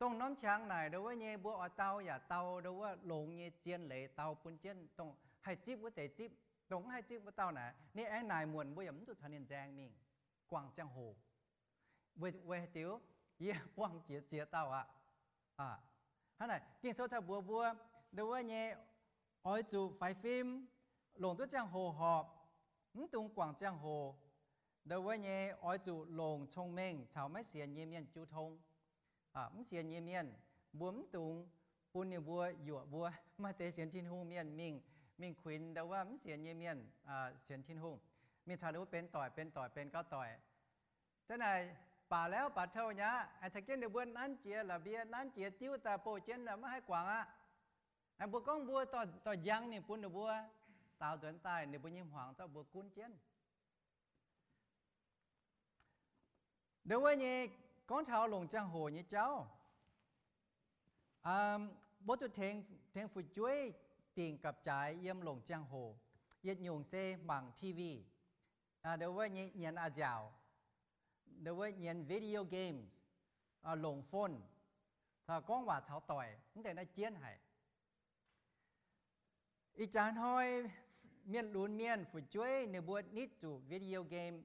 Dongh norm qangx naaic ndau wuov nyei mbuo oix dau yaac dau ndau wuov longx nyei zien leiz dau bun jienv dongh haih zipv wuov deix zipv, dongh mv haih zipv wuov dauh naaic, ninh aengx naaic muonc mbuo yaac mv zuqc caux ninh nzaeng mingh guangc ziangh hoc. Weic haaix diuc? Yie buangh jiex ziex dauh aqv. Hnangv naaic Ging-Sou cai mbuox mbuo, ndau wuov nyei oix zuqc faix fim, longc duqv ziangh hoc horpc, mv dungx guangc ziangh hoc. Ndau wuov nyei oix zuqc longc cong-mengh caux maiv sienx nyei mienh jiu tong. Mv sienx nyei mienh, mbuo mv dungx bun ninh mbuo yuoqc mbuo. Maaih deix sienx Tin-Hungh mienh mingh, mingh kuinx ndau wuov mv sienx nyei mienh sienx Tin-Hungh, mingh caux ninh mbuo benx doic, benx doic, benx gauh doic. Zanc naaic baac lauv baac touh nyei aqv. Caux jienv ninh mbuo nanv jiex la'mbie, nanv jiex diuv daaih bouh jienv, maiv haih guangc aqv. Mbuo gorngv mbuo dorh njang mingh bun ninh mbuo, daaux nzuonx daaih ninh mbuo nyei hmuangx zorqv mbuo gunv jienv. Ndo wuov nyei gorngv taux longc ziangh hoc nyei jauv. Mbuo zuqc tengx fu'jueiv dingc gapv-jaaix yiem longc ziangh hoc. Yietc nyungc se mangc T V, ndo wuov nyei nyienz a'nziaauc, ndo wuov nyienz video games, longc phone, gorngv waac caux doic, mv deix naaiv jienv haic. Ih jaax hnoi mienh lunx mienh fu'jueiv ninh mbuo nitv zuqc video game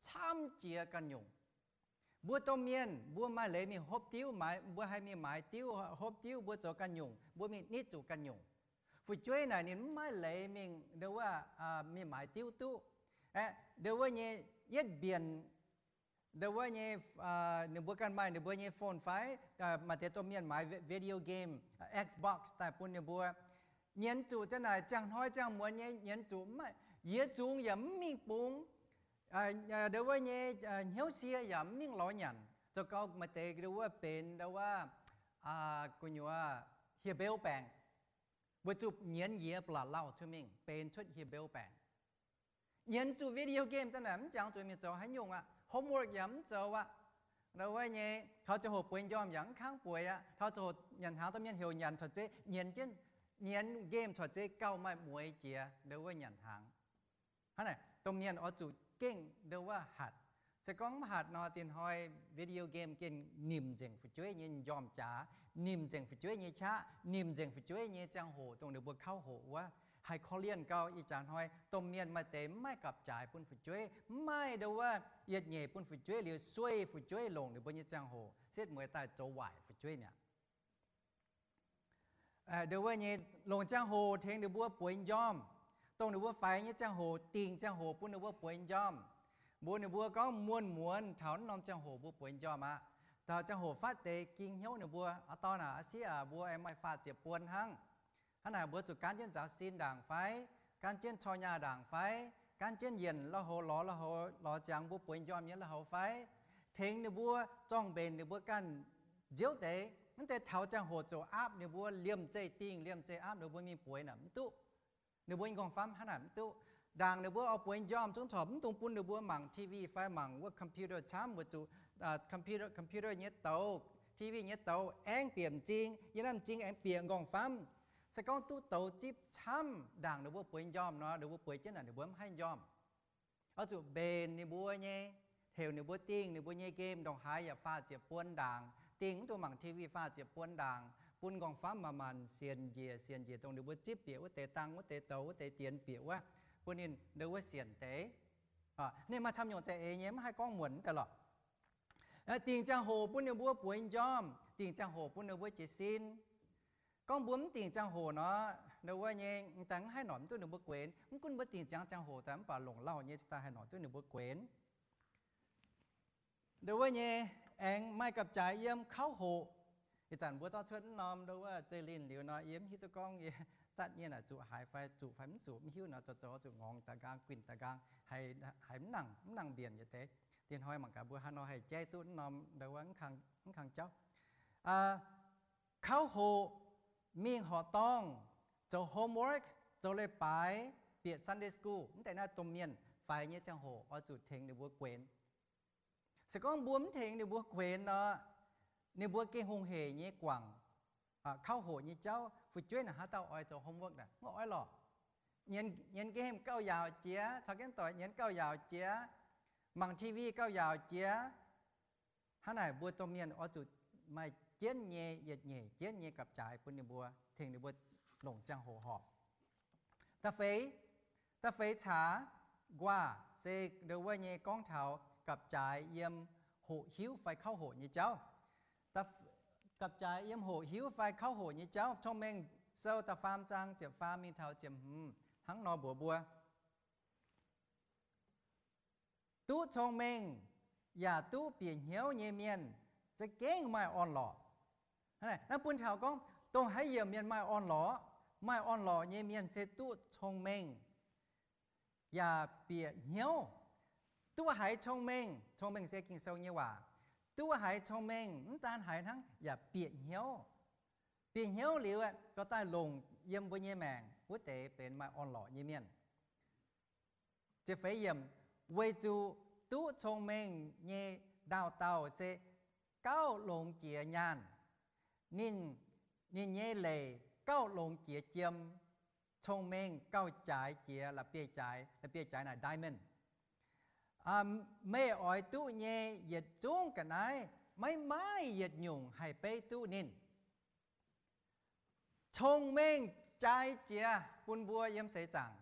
camv jiex ganh nyungc. Mbuo domh mienh mbuo maaih leiz mingh hopv diuv, mbuo haih mingh maaiz diuv, hopv diuv, mbuo zoux ganh nyungc, mbuo mingh nitv zuqc ganh nyungc. Fu'jueiv naaic ninh mv maaih leiz mingh ndo wuov, mingh maaiz diuv duqv. Ndo wuov nyei yietv mbienc, ndo wuov nyei, ninh mbuo ganh maaih ninh mbuo nyei phone fai, maaih deix domh mienh maaiz video game, Xbox daaih bun ninh mbuo. Nyienz zuqc zanc naaic ziangh hnoi ziangh muonz nyei nyienz zuqc, yie zungx yaac mv mingh bungx, ndo wuov nyei hnyouv sie yaac mv mingh lorz nyanc. Zoux gau maaih deix ndo wuov benx ndo wuov gu'nyuoz hieh mbeu baengc, weic zuqc nyienz yie ba'laqc lauh cuotv mingh benx cuotv hieh mbeu baengc. Nyienz zuqc video game zanc naaic mv jangx zuqc mingh zoux haaix nyungc aqv, homework yaac mv zoux aqv. Ndo wuov nyei taux ziangh hoc bueix njormh yaac mv kangv bueix aqv. Taux ziangh hoc nyanc hnaangx, domh mienh heuc nyanc corc zeiz nyienz jienv, nyienz game corc zeiz gauh maaih mueix jiex ndo wuov nyanc hnaangx. Hnangv naaic domh mienh oix zuqc gengh ndo wuov hatc. Se gorngv mv hatc nor, dinh hnoi video game gengh nimc nzengc fu'jueiv nyei njormh jaax, nimc nzengc fu'jueiv nyei qaqv, nimc nzengc fu'jueiv nyei ziangh hoc dongh ninh mbuo kauv hoqc wuov. Haih korv-lienh gau. Ih jaax hnoi domh mienh maaih deix mv maaih gapv-jaaix bun fu'jueiv, mv maaih ndo wuov yietc nyeic bun fu'jueiv liuz sueih fu'jueiv longc ninh mbuo nyei ziangh hoc, setv mueiz daaih zoux waaic fu'jueiv mi'aqv. Ndo wuov nyei longc ziangh hoc tengx ninh mbuo bueix njormh, dongh ninh mbuo faix nyei ziangh hoc dingc ziangh hoc bun ninh mbuo bueix njormh. Mbuox ninh mbuo gorngv muonz-muonz taux naaiv norm ziangh hoc mbuo bueix njormh aqv. Taux ziangh hoc fatv deix ging hnyouv ninh mbuo, Aa dorn aac, aa sieqv aac, mbuo aengx maaih faah ziepc buon hnangv. Hnangv naaic mbuo zuqc gaanv jienv nzaaux sin ndaangc fai? Gaanv jienv corc nyaah ndaangc fai? Gaanv jienv yienc lui-houx lorz, lui-houx lorz ziangx mbuo bueix njormh nyei lui-houx fai? Tengx ninh mbuo zorng-mbenc ninh mbuo ganh nziouv deix, mv zeiz taux ziangh hoc ziouc aapv ninh mbuo, liemh zeih dingh liemh zeih aapv ninh mbuo mingh bueix naaic mv duqv. Ninh mbuo nyei nqorngv-famv hnangv naaic mv duqv. Ndaangc ninh mbuo oix bueix njormh zungv corc mv dungx bun ninh mbuo mangc T V fai mangc wuov computer camv, weic zuqc computer, computer nyei douz, T V nyei douz aengx bieqc m'zing, yiem naaiv m'zing aengx bieqc nqorngv-famv. Se gorngv duqv douz zipv camv, ndaangc ninh mbuo bueix njormh nor, ninh mbuo bueix jienv naaic ninh mbuo mv haih njormh. Oix zuqc mbenc ninh mbuo nyei, heuc ninh mbuo dingh ninh mbuo nyei game ndongc haaix yaac faah ziepc buon ndaangc, dingh mv dungx mangc T V faah ziepc buon ndaangc, bun nqorngv-famv manc-manc sienx njiec sienx njiec dongh ninh mbuo zipv bieqc wuov deix dang, wuov deix douz, wuov deix dienx bieqc wuov, bun ninh ndo wuov sienx deix. Ninh maaih camv nyungc za'eix nyei, mv haih gorngv muonc daaih lorqc. Dingc ziangh hoc bun ninh mbuo bueix njormh, dingc ziangh hoc bun ninh mbuo jiez sin. Gorngv mbuo mv dingc ziangh hoc nor, ndo wuov nyei daaih mv haih noic duqv ninh mbuo guenx. Mv gunv mbuo dingc ziangx ziangh hoc daaih mv baac longc lauh nyei daaih haih noic duqv ninh mbuo guenx. Ndo wuov nyei aengx maaih gapv-jaaix yiem kauv hoqc. Ih zanc mbuo zorqv cuotv mv norm ndo wuov zeiv linh liuz nor, yie mv hiuv duqv gorngv yie zatv nyei naaic zuqc haaix fai zuqc fai mv zuqc, mv hiuv nor, zoux zoux zuqc ngorngx daaih nqaang, guinh daaih nqaang, haiz mv nangc, mv nangc mbienc yietc deix. Dinh hnoi mangc gaax mbuo haaix nor haih jaiv duqv mv norm ndo wuov mv kang jauv. Kauv hoqc, mingh horqc dorngh, zoux homework, zoux leiz-baaix, bieqc Sunday school, mv deix naaiv domh mienh faix nyei ziangh hoc oix zuqc tengx ninh mbuo guenx. Se gorngv mbuo mv tengx ninh mbuo guenx nor, ninh mbuo gengh hungh heic nyei guangc kauv hoqc nyei jauv. Fu'jueiv naaic haaix dauh oix zoux homework naaic? Mv oix lorqc. Nyienz game gauh yaauc jiex, caux jienv doic nyienz gauh yaauc jiex, mangc T V gauh yaauc jiex. Hnangv naaic mbuo domh mienh oix zuqc maaih jienv nyei yietc nyeic jienv nyei gapv-jaaix bun ninh mbuo, tengx ninh mbuo longc ziangh hoc horpc. Da'feix, da'feix caax, nquaah, se ndo wuov nyei gorngv taux gapv-jaaix yiem hoqc hiuv fai kauv hoqc nyei jauv. Gapv-jaaix yiem hoqc hiuv fai kauv hoqc nyei jauv. Cong-Mengh Sou da'faam zaang ziepc faam mingh taux ziepc hmz hnangv nor mbuox mbuo, duqv cong-mengh yaac duqv bieqc hnyouv nyei mienh za'gengh maaih orn-lorqc. Naaiv bun taux gorngv dongh haaix yiemc mienh maaih orn-lorqc. Maaih orn-lorqc nyei mienh se duqv cong-mengh yaac bieqc hnyouv. Duqv haiz cong-mengh, cong-mengh se Ging-Sou nyei waac. Duqv haiz cong-mengh mv daan haiz hnangv, yaac bieqc hnyouv. Bieqc hnyouv liuz, dorh daaih longc yiem mbuo nyei maengc wuov deix benx maaih orn-lorqc nyei mienh. Weic zuqc duqv cong-mengh nyei ndaauh dauh se gauh longx jiex nyaanh. Ninh, ninh nyei leic gauh longx jiex jiem. Cong-mengh gauh jaaix jiex la'bieiv-jaaix, la'bieiv-jaaix naaic diamond. Meih oix duqv nyei yietc zungv ga'naaiv, maiv maaih yietc nyungc haih beiv duqv ninh. Cong-mengh jaaix jiex bun mbuo yiem seix zaangc.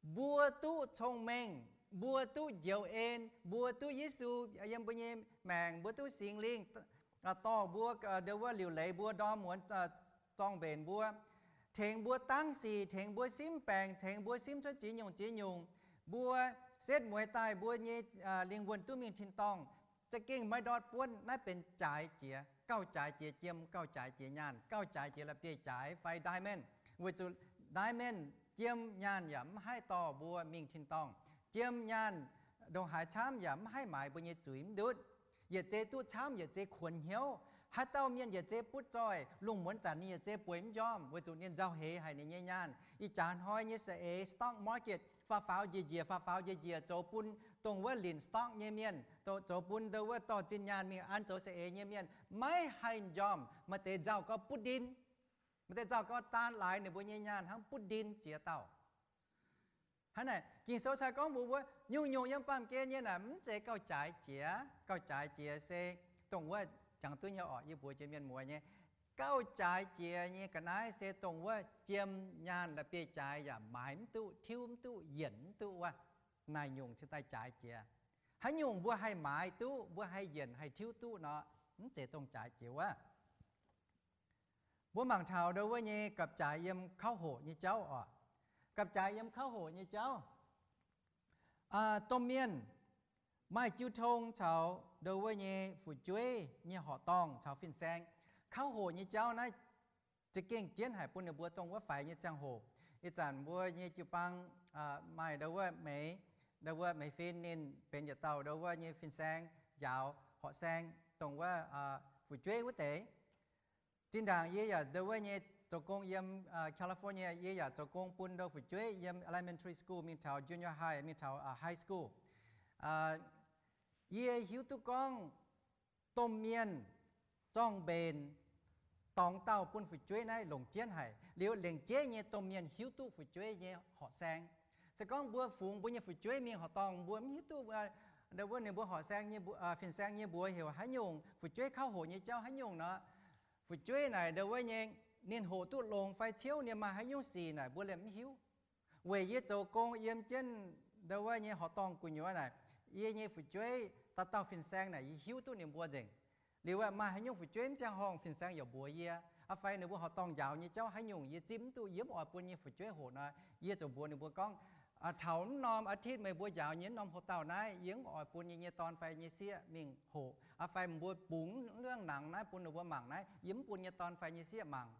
Mbuo duqv cong-mengh, mbuo duqv njoux en, mbuo duqv Yesu yiem mbuo nyei maengc, mbuo duqv Singx Lingh dorh mbuo, ndo wuov liuc leiz mbuo, ndorm muonz zorng-mbenc mbuo, tengx mbuo dangv sic, tengx mbuo simv baengc, tengx mbuo simv cuotv ziex nyungc ziex nyungc. Mbuo setv mueiz daaih mbuo nyei lingh wuonh duqv mingh tin-dorngh. Za'gengh maiv ndortv buonv. Naaiv benx jaaix jiex, gauh jaaix jiex jiem, gauh jaaix jiex nyaanh, gauh jaaix jiex la'bieiv-jaaix fai diamond. Weic zuqc diamond, jiem nyaanh yaac mv haih dorh mbuo mingh tin-dorngh. Jiem nyaanh ndongc haaix camv yaac mv haih maaiz mbuo nyei zuiz mv ndutv. Yietc zei duqv camv, yietc zei kuonx hnyouv. Haaix dauh mienh yietc zei butv zoih, lungh muonz zanc ninh yietc zei bueix mv njormh, weic zuqc ninh nzauh heix haic ninh nyei nyaanh. Ih jaax hnoi nyei saeng-eix stock market faaux faaux njiec njiec, faaux faaux njiec njiec, zoux bun dongh wuov linc stock nyei mienh, zoux bun ndo wuov dorh zinh nyaanh mingh an zoux saeng-eix nyei mienh maiv haih njormh. Maaih deix nzauh gorngv butv ndin, maaih deix nzauh gorngv daan laaix ninh mbuo nyei nyaanh hnangv butv ndin ziex dauh. Hnangv naaic, Ging-Sou cai gorngv mbuox mbuo, nyungc-nyungc yiem baamh gen nyei naaic mv zeiz gauh jaaix jiex. Gauh jaaix jiex se dongh wuov jangx duqv nyei orqc, yie mbuox jiex mienh mueiz nyei. Gauh jaaix jiex nyei ga'naaiv se dongh wuov jiem nyaanh la'bieiv-jaaix yaac maaiz mv duqv, tiuv mv duqv, yienc mv duqv wuov. Naaic nyungc cingx daaih jaaix jiex. Haaix nyungc mbuo haih maaiz duqv, mbuo haih yienc haih tiuv duqv nor, mv zeiz dongh jaaix jiex wuov. Mbuo mangc taux ndo wuov nyei gapv-jaaix yiem kauv hoqc nyei jauv orqc. Gapv-jaaix yiem kauv hoqc nyei jauv. Domh mienh maaih jiu tong caux ndo wuov nyei fu'jueiv nyei horqc dorngh caux fin-saeng. Kauv hoqc nyei jauv naaiv za'gengh jienv haic bun ninh mbuo dongh wuov faix nyei ziangh hoc. Ih zanc mbuo nyei jiu-baang maaih ndo wuov meix, ndo wuov meix fin ninh benx yietc dauh ndo wuov nyei fin-saeng njaaux horqc saeng dongh wuov fu'jueiv wuov deix. Zinh ndaangc yie yaac ndo wuov nyei zoux gong yiem California, yie yaac zoux gong bun ndo fu'jueiv yiem elementary school mingh taux junior high, mingh taux high school. Yie hiuv duqv gorngv domh mienh zorng-mbenc dorngx dauh bun fu'jueiv naaiv longc jienv haic. Liuz lengc jeiv nyei domh mienh hiuv duqv fu'jueiv nyei horqc saeng. Se gorngv mbuo fungx mbuo nyei fu'jueiv mingh horqc dorngh, mbuo mv hiuv duqv ndo wuov ninh mbuo horqc saeng, fin-saeng nyei mbuox heuc haaix nyungc, fu'jueiv kauv hoqc nyei jauv haaix nyungc nor, fu'jueiv naaic ndo wuov nyei ninh hoqc duqv longx fai ciouv, ninh maaih haaix nyungc sic naaic mbuo liemh mv hiuv. Weic yie zoux gong yiem jienv ndo wuov nyei horqc dorngh gu'nyuoz naaic, yie nyei fu'jueiv dauh dauh fin-saeng naaic yie hiuv duqv ninh mbuo nzengc. Liuz maaih haaix nyungc fu'jueiv mv ziangh horngh, fin-saeng yaac mbuox yie, aa fai ninh mbuo horqc dorngh njaaux nyei jauv haaix nyungc yie zipv mv duqv, yie mv oix bun nyei fu'jueiv hoqc nor, yie ziouc mbuox ninh mbuo gorngv, taux mv norm อาทิตย์ meih mbuo njaaux nyei mv norm hoc-dauh naaiv, yie mv oix bun yie nyei dorn fai nyei sieqv mingh hoqc. Aa fai mbuo bungx mv luangh nangx naaiv bun ninh mbuo mangc naaiv, yie mv bun nyei dorn fai nyei sieqv mangc.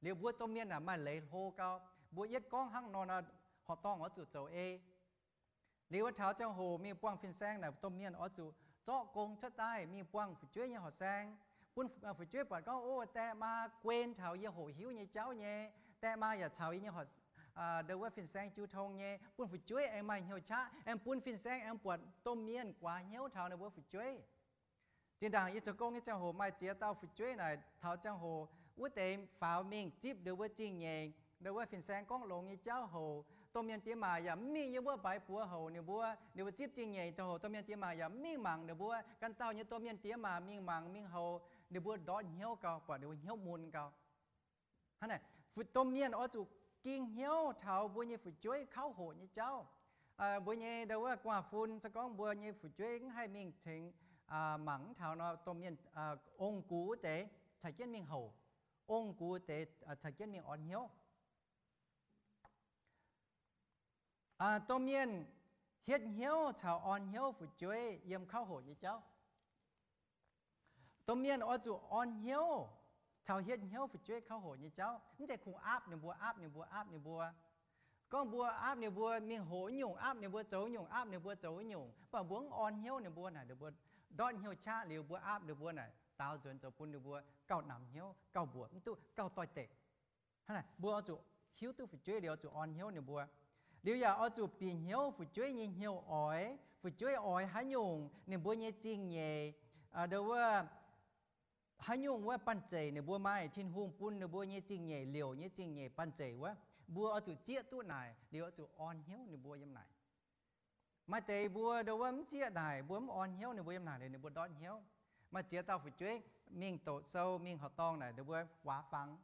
Liuz mbuo domh mienh naaic maaih leiz hlo gau, mbuo yietv gorngv hnangv nor, horqc dorngh oix zuqc zoux ei. Liuz wuov taux ziangh hoc mingh buangh fin-saeng naaic, domh mienh oix zuqc zorqv gong cuotv daaih mingh buangh fu'jueiv nyei horqc saeng, bun fu'jueiv buatc gorngv, o, die maa guen taux yie hoqc hiuv nyei jauv nyei. Die maa yaac caux yie nyei horqc, ndo wuov fin-saeng jiu tong nyei, bun fu'jueiv aengx maaih hnyouv qaqv, aengx bun fin-saeng aengx buatc domh mienh guaax hnyouv taux ninh mbuo fu'jueiv. Zinh ndaangc yie zoux gong nyei ziangh hoc maaih ziex dauh fu'jueiv naaic, taux ziangh hoc wuov deix faaux mingh zipv ndo wuov zingh nyeic, ndo wuov fin-saeng gorngv longx nyei jauv hoc, domh mienh diex maac yaac mv mingh yiem wuov mbaaix buoz houc ninh mbuo. Ninh mbuo zipv zingh nyeic ziangh hoc domh mienh diex maac yaac mv mingh mangc ninh mbuo. Gan dauh nyei domh mienh diex maac mingh mangc mingh houc, ninh mbuo ndortv hnyouv gau, buatc ninh mbuo hnyouv mun gau. Hnangv naaic, domh mienh oix zuqc ging hnyouv taux mbuo nyei fu'jueiv kauv hoqc nyei jauv. Mbuo nyei ndo wuov gu'nguaaz-fun se gorngv mbuo nyei fu'jueiv mv haih mingh tengx mangc mv taux nor, domh mienh ong-gux wuov deix caux jienv mingh houc, ong-gux deix caux jienv mingh orn hnyouv. Domh mienh hietv hnyouv caux orn hnyouv fu'jueiv yiem kauv hoqc nyei jauv. Domh mienh oix zuqc orn hnyouv caux hietv hnyouv fu'jueiv kauv hoqc nyei jauv. Mv zeiz kungx aapv ninh mbuo, aapv ninh mbuo, aapv ninh mbuo. Gorngv mbuo aapv ninh mbuo mingh hoqc nyungc, aapv ninh mbuo zoux nyungc, aapv ninh mbuo zoux nyungc, mv baac mbuo mv orn hnyouv ninh mbuo naaic, ninh mbuo ndortv hnyouv qaqv liuz, mbuo aapv ninh mbuo naaic daaux nzuonx zoux bun ninh mbuo gauh namx hnyouv, gauh mbuoqc mv duqv, gauh doix-dekc. Hnangv naaic mbuo oix zuqc hiuv duqv fu'jueiv liuz oix zuqc orn hnyouv ninh mbuo. Liuz yaac oix zuqc bieqc hnyouv fu'jueiv nyei hnyouv oix, fu'jueiv oix haaix nyungc ninh mbuo nyei zingh nyeic, ndo wuov, haaix nyungc wuov banh zeic ninh mbuo maaih Tin-Hungh bun ninh mbuo nyei zingh nyeic, liouc nyei zingh nyeic banh zeic wuov, mbuo oix zuqc zieqv duqv naaic liuz oix zuqc orn hnyouv ninh mbuo yiem naaic. Maaih deix mbuo ndo wuov mv zieqv naaic, mbuo mv orn hnyouv ninh mbuo yiem naaic liuz ninh mbuo ndortv hnyouv. Maaih ziex dauh fu'jueiv mingh doqc sou, mingh horqc dorngh naaic, ninh mbuo waac fangx.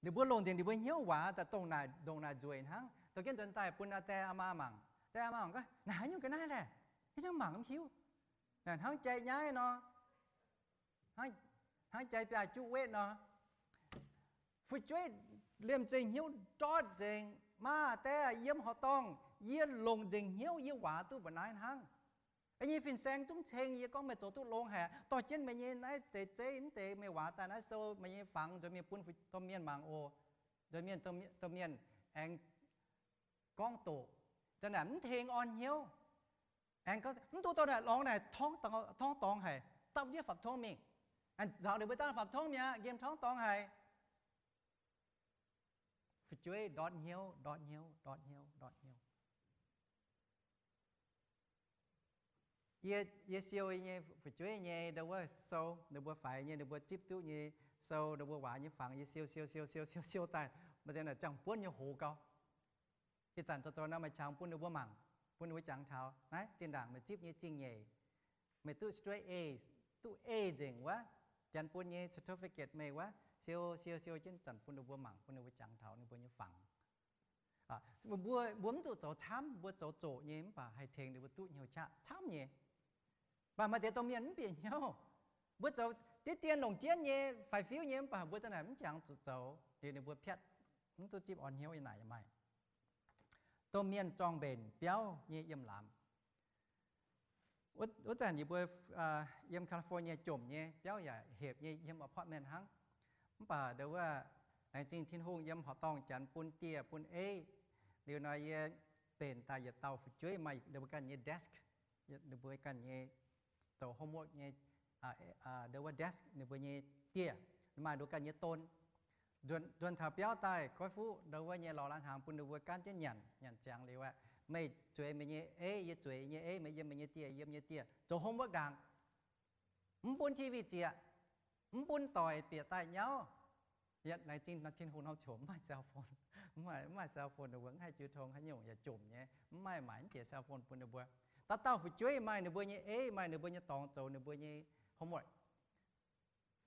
Ninh mbuo longc nzengc ninh mbuo hnyouv waac daaih dongh naaic, ndongc naaic nzueic hnangv. Dorh jienv nzuonx daaih bun aa die aa maa mangc. Die aa maa mangc gorngv, naaic haaix nyungc ga'naaiv laeh? Haaix nyungc mangc mv hiuv. Naaic hnangv jai nyaiv nor, hnangv jai biaav-juqv wetv nor. Fu'jueiv liemh zeih hnyouv ndortv nzengc, maa die yiem horqc dorngh, yie longc nzengc hnyouv yie waac duqv mba'naaiv hnangv. Yie nyei fin-saeng zungv ceng yie gorngv meih zoux duqv longx haic, dorh jienv meih nyei naaiv deix zeiv, mv deix meih waac daaih naaiv sou, meih nyei fangx nzuonx mingh bun domh mienh mangc oc. Nzuonx mienh, domh mienh aengx gorngv doqc, za'naaic mv tengx orn hnyouv. Aengx gorngv mv duqv dorh naaic lorngx naaic torngv dorngx haic, dauh ndiev fapv tongv mingh. Nzaaux ninh mbuo dangh fapv tongv mi'aqv, nqemh torngv dorngx haic. Fu'jueiv ndortv hnyouv, ndortv hnyouv, ndortv hnyouv, ndortv hnyouv. Yie, yie siou yie nyei fu'jueiv nyei ndo wuov sou, ninh mbuo faix nyei, ninh mbuo zipv duqv nyei sou, ninh mbuo waac nyei fangx, yie siou siou siou siou siou siou daaih, maaih deix naaic ziangh buonv nyei hoz gau. Ih zanc zoux zoux nor meih qangx bun ninh mbuo mangc, bun ninh mbuo jangx taux naaiv zinh ndaangc meih zipv nyei zingh nyeic, meih duqv straight A's, duqv A nzengc wuov, janx bun nyei certificate meih wuov, siou siou siou jienv zanc bun ninh mbuo mangc, bun ninh mbuo jangx taux ninh mbuo nyei fangx. Mbuo, mbuo mv zuqc zoux camv, mbuo zoux zoqc nyei mv baac haih tengx ninh mbuo duqv hnyouv qaqv camv nyei. Mv baac maaih deix domh mienh mv bieqc hnyouv. Mbuo zoux diev dien longc jienv nyei, faix-fiuv nyei mv baac mbuo za'naaic mv jangx zuqc zoux, liuz ninh mbuo piatv, mv duqv zipv orn hnyouv yiem naaic yaac maaih. Domh mienh zorng mbenc biauv nyei yiem laamz. Wuov zanc yie mbuo yiem California jomc nyei, biauv yaac hepc nyei, yiem apartment hnangv. Mv baac ndo wuov, laengz zingh Tin-Hungh yiem horqc dorngh janx bun dieh bun eiv. Liuz nor yie mbenc daaih yietc dauh fu'jueiv maaih ninh mbuo ganh nyei desk, ninh mbuo ganh nyei zoux homework nyei, ndo wuov desk ninh mbuo nyei dieh, maaih ninh mbuo ganh nyei don. Nzuonx taux biauv daaih goiv fuqv ndo wuov nyei lorz lai-hnaangx bun ninh mbuo gaanv jienv nyanc, nyanc ziangx liuz aqv, meih zueiz meih nyei eiv, yie zueiz yie nyei eiv, meih yiem meih nyei dieh, yiem nyei dieh, zoux homework ndaangc. Mv bun T V zieqc, mv bun doic bieqc daaih nyauv. Laengz zingh Tin-Hungh norm qongx mv maaih cell phone, mv maaih cell phone, ninh mbuo mv haih jiu tong haaix nyungc, yaac jomc nyei, mv maaih maaic mv jiex cell phone bun ninh mbuo. Dauh dauh fu'jueiv maaih ninh mbuo nyei eiv, maaih ninh mbuo nyei dorngx zoux ninh mbuo nyei homework.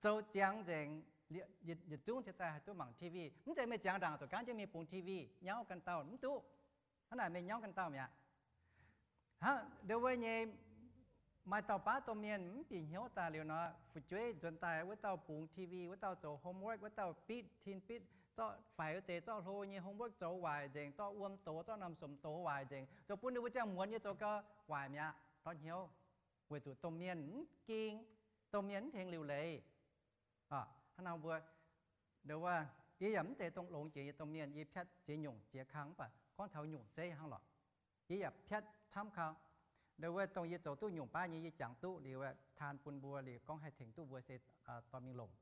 Zoux ziangx nzengc, yietc zungv cingx daaih haih duqv mangc T V. Mv zeiz meih ziangx ndaangc zuqc gaanv jienv mingh bungx T V nyauv ganh dauh, mv duqv. Hnangv naaic meih nyauv ganh dauh mi'aqv. Hnangv ndo wuov nyei, maaih dauh baav domh mienh mv bieqc hnyouv daaih liuz nor, fu'jueiv nzuonx daaih, wuov dauh bungx T V, wuov dauh zoux homework, wuov dauh bitv tin bitv, zorqv faix wuov deix zorqv hlo nyei homework zoux waaic nzengc, zorqv wuom doz, zorqv norm somx doz waaic nzengc, zoux bun ninh mbuo ziangh muonz nyei zoux gau waaic mi'aqv, ndortv hnyouv. Weic zuqc domh mienh mv ging, domh mienh mv tengx liuc leiz. Hnangv nor mbuo, ndo wuov, yie yaac mv zeiz dongh longx jiex nyei domh mienh, yie piatv ziex nyungc ziex kang, mv baac gorngv taux nyungc zeiv hnangv lorqc, yie yaac piatv camv kang. Ndo wuov dongh yie zoux duqv nyungc baav nyei yie jangx duqv liuz taan bun mbuo liuz gorngv haih tengx duqv mbuo se dorh mingh longc.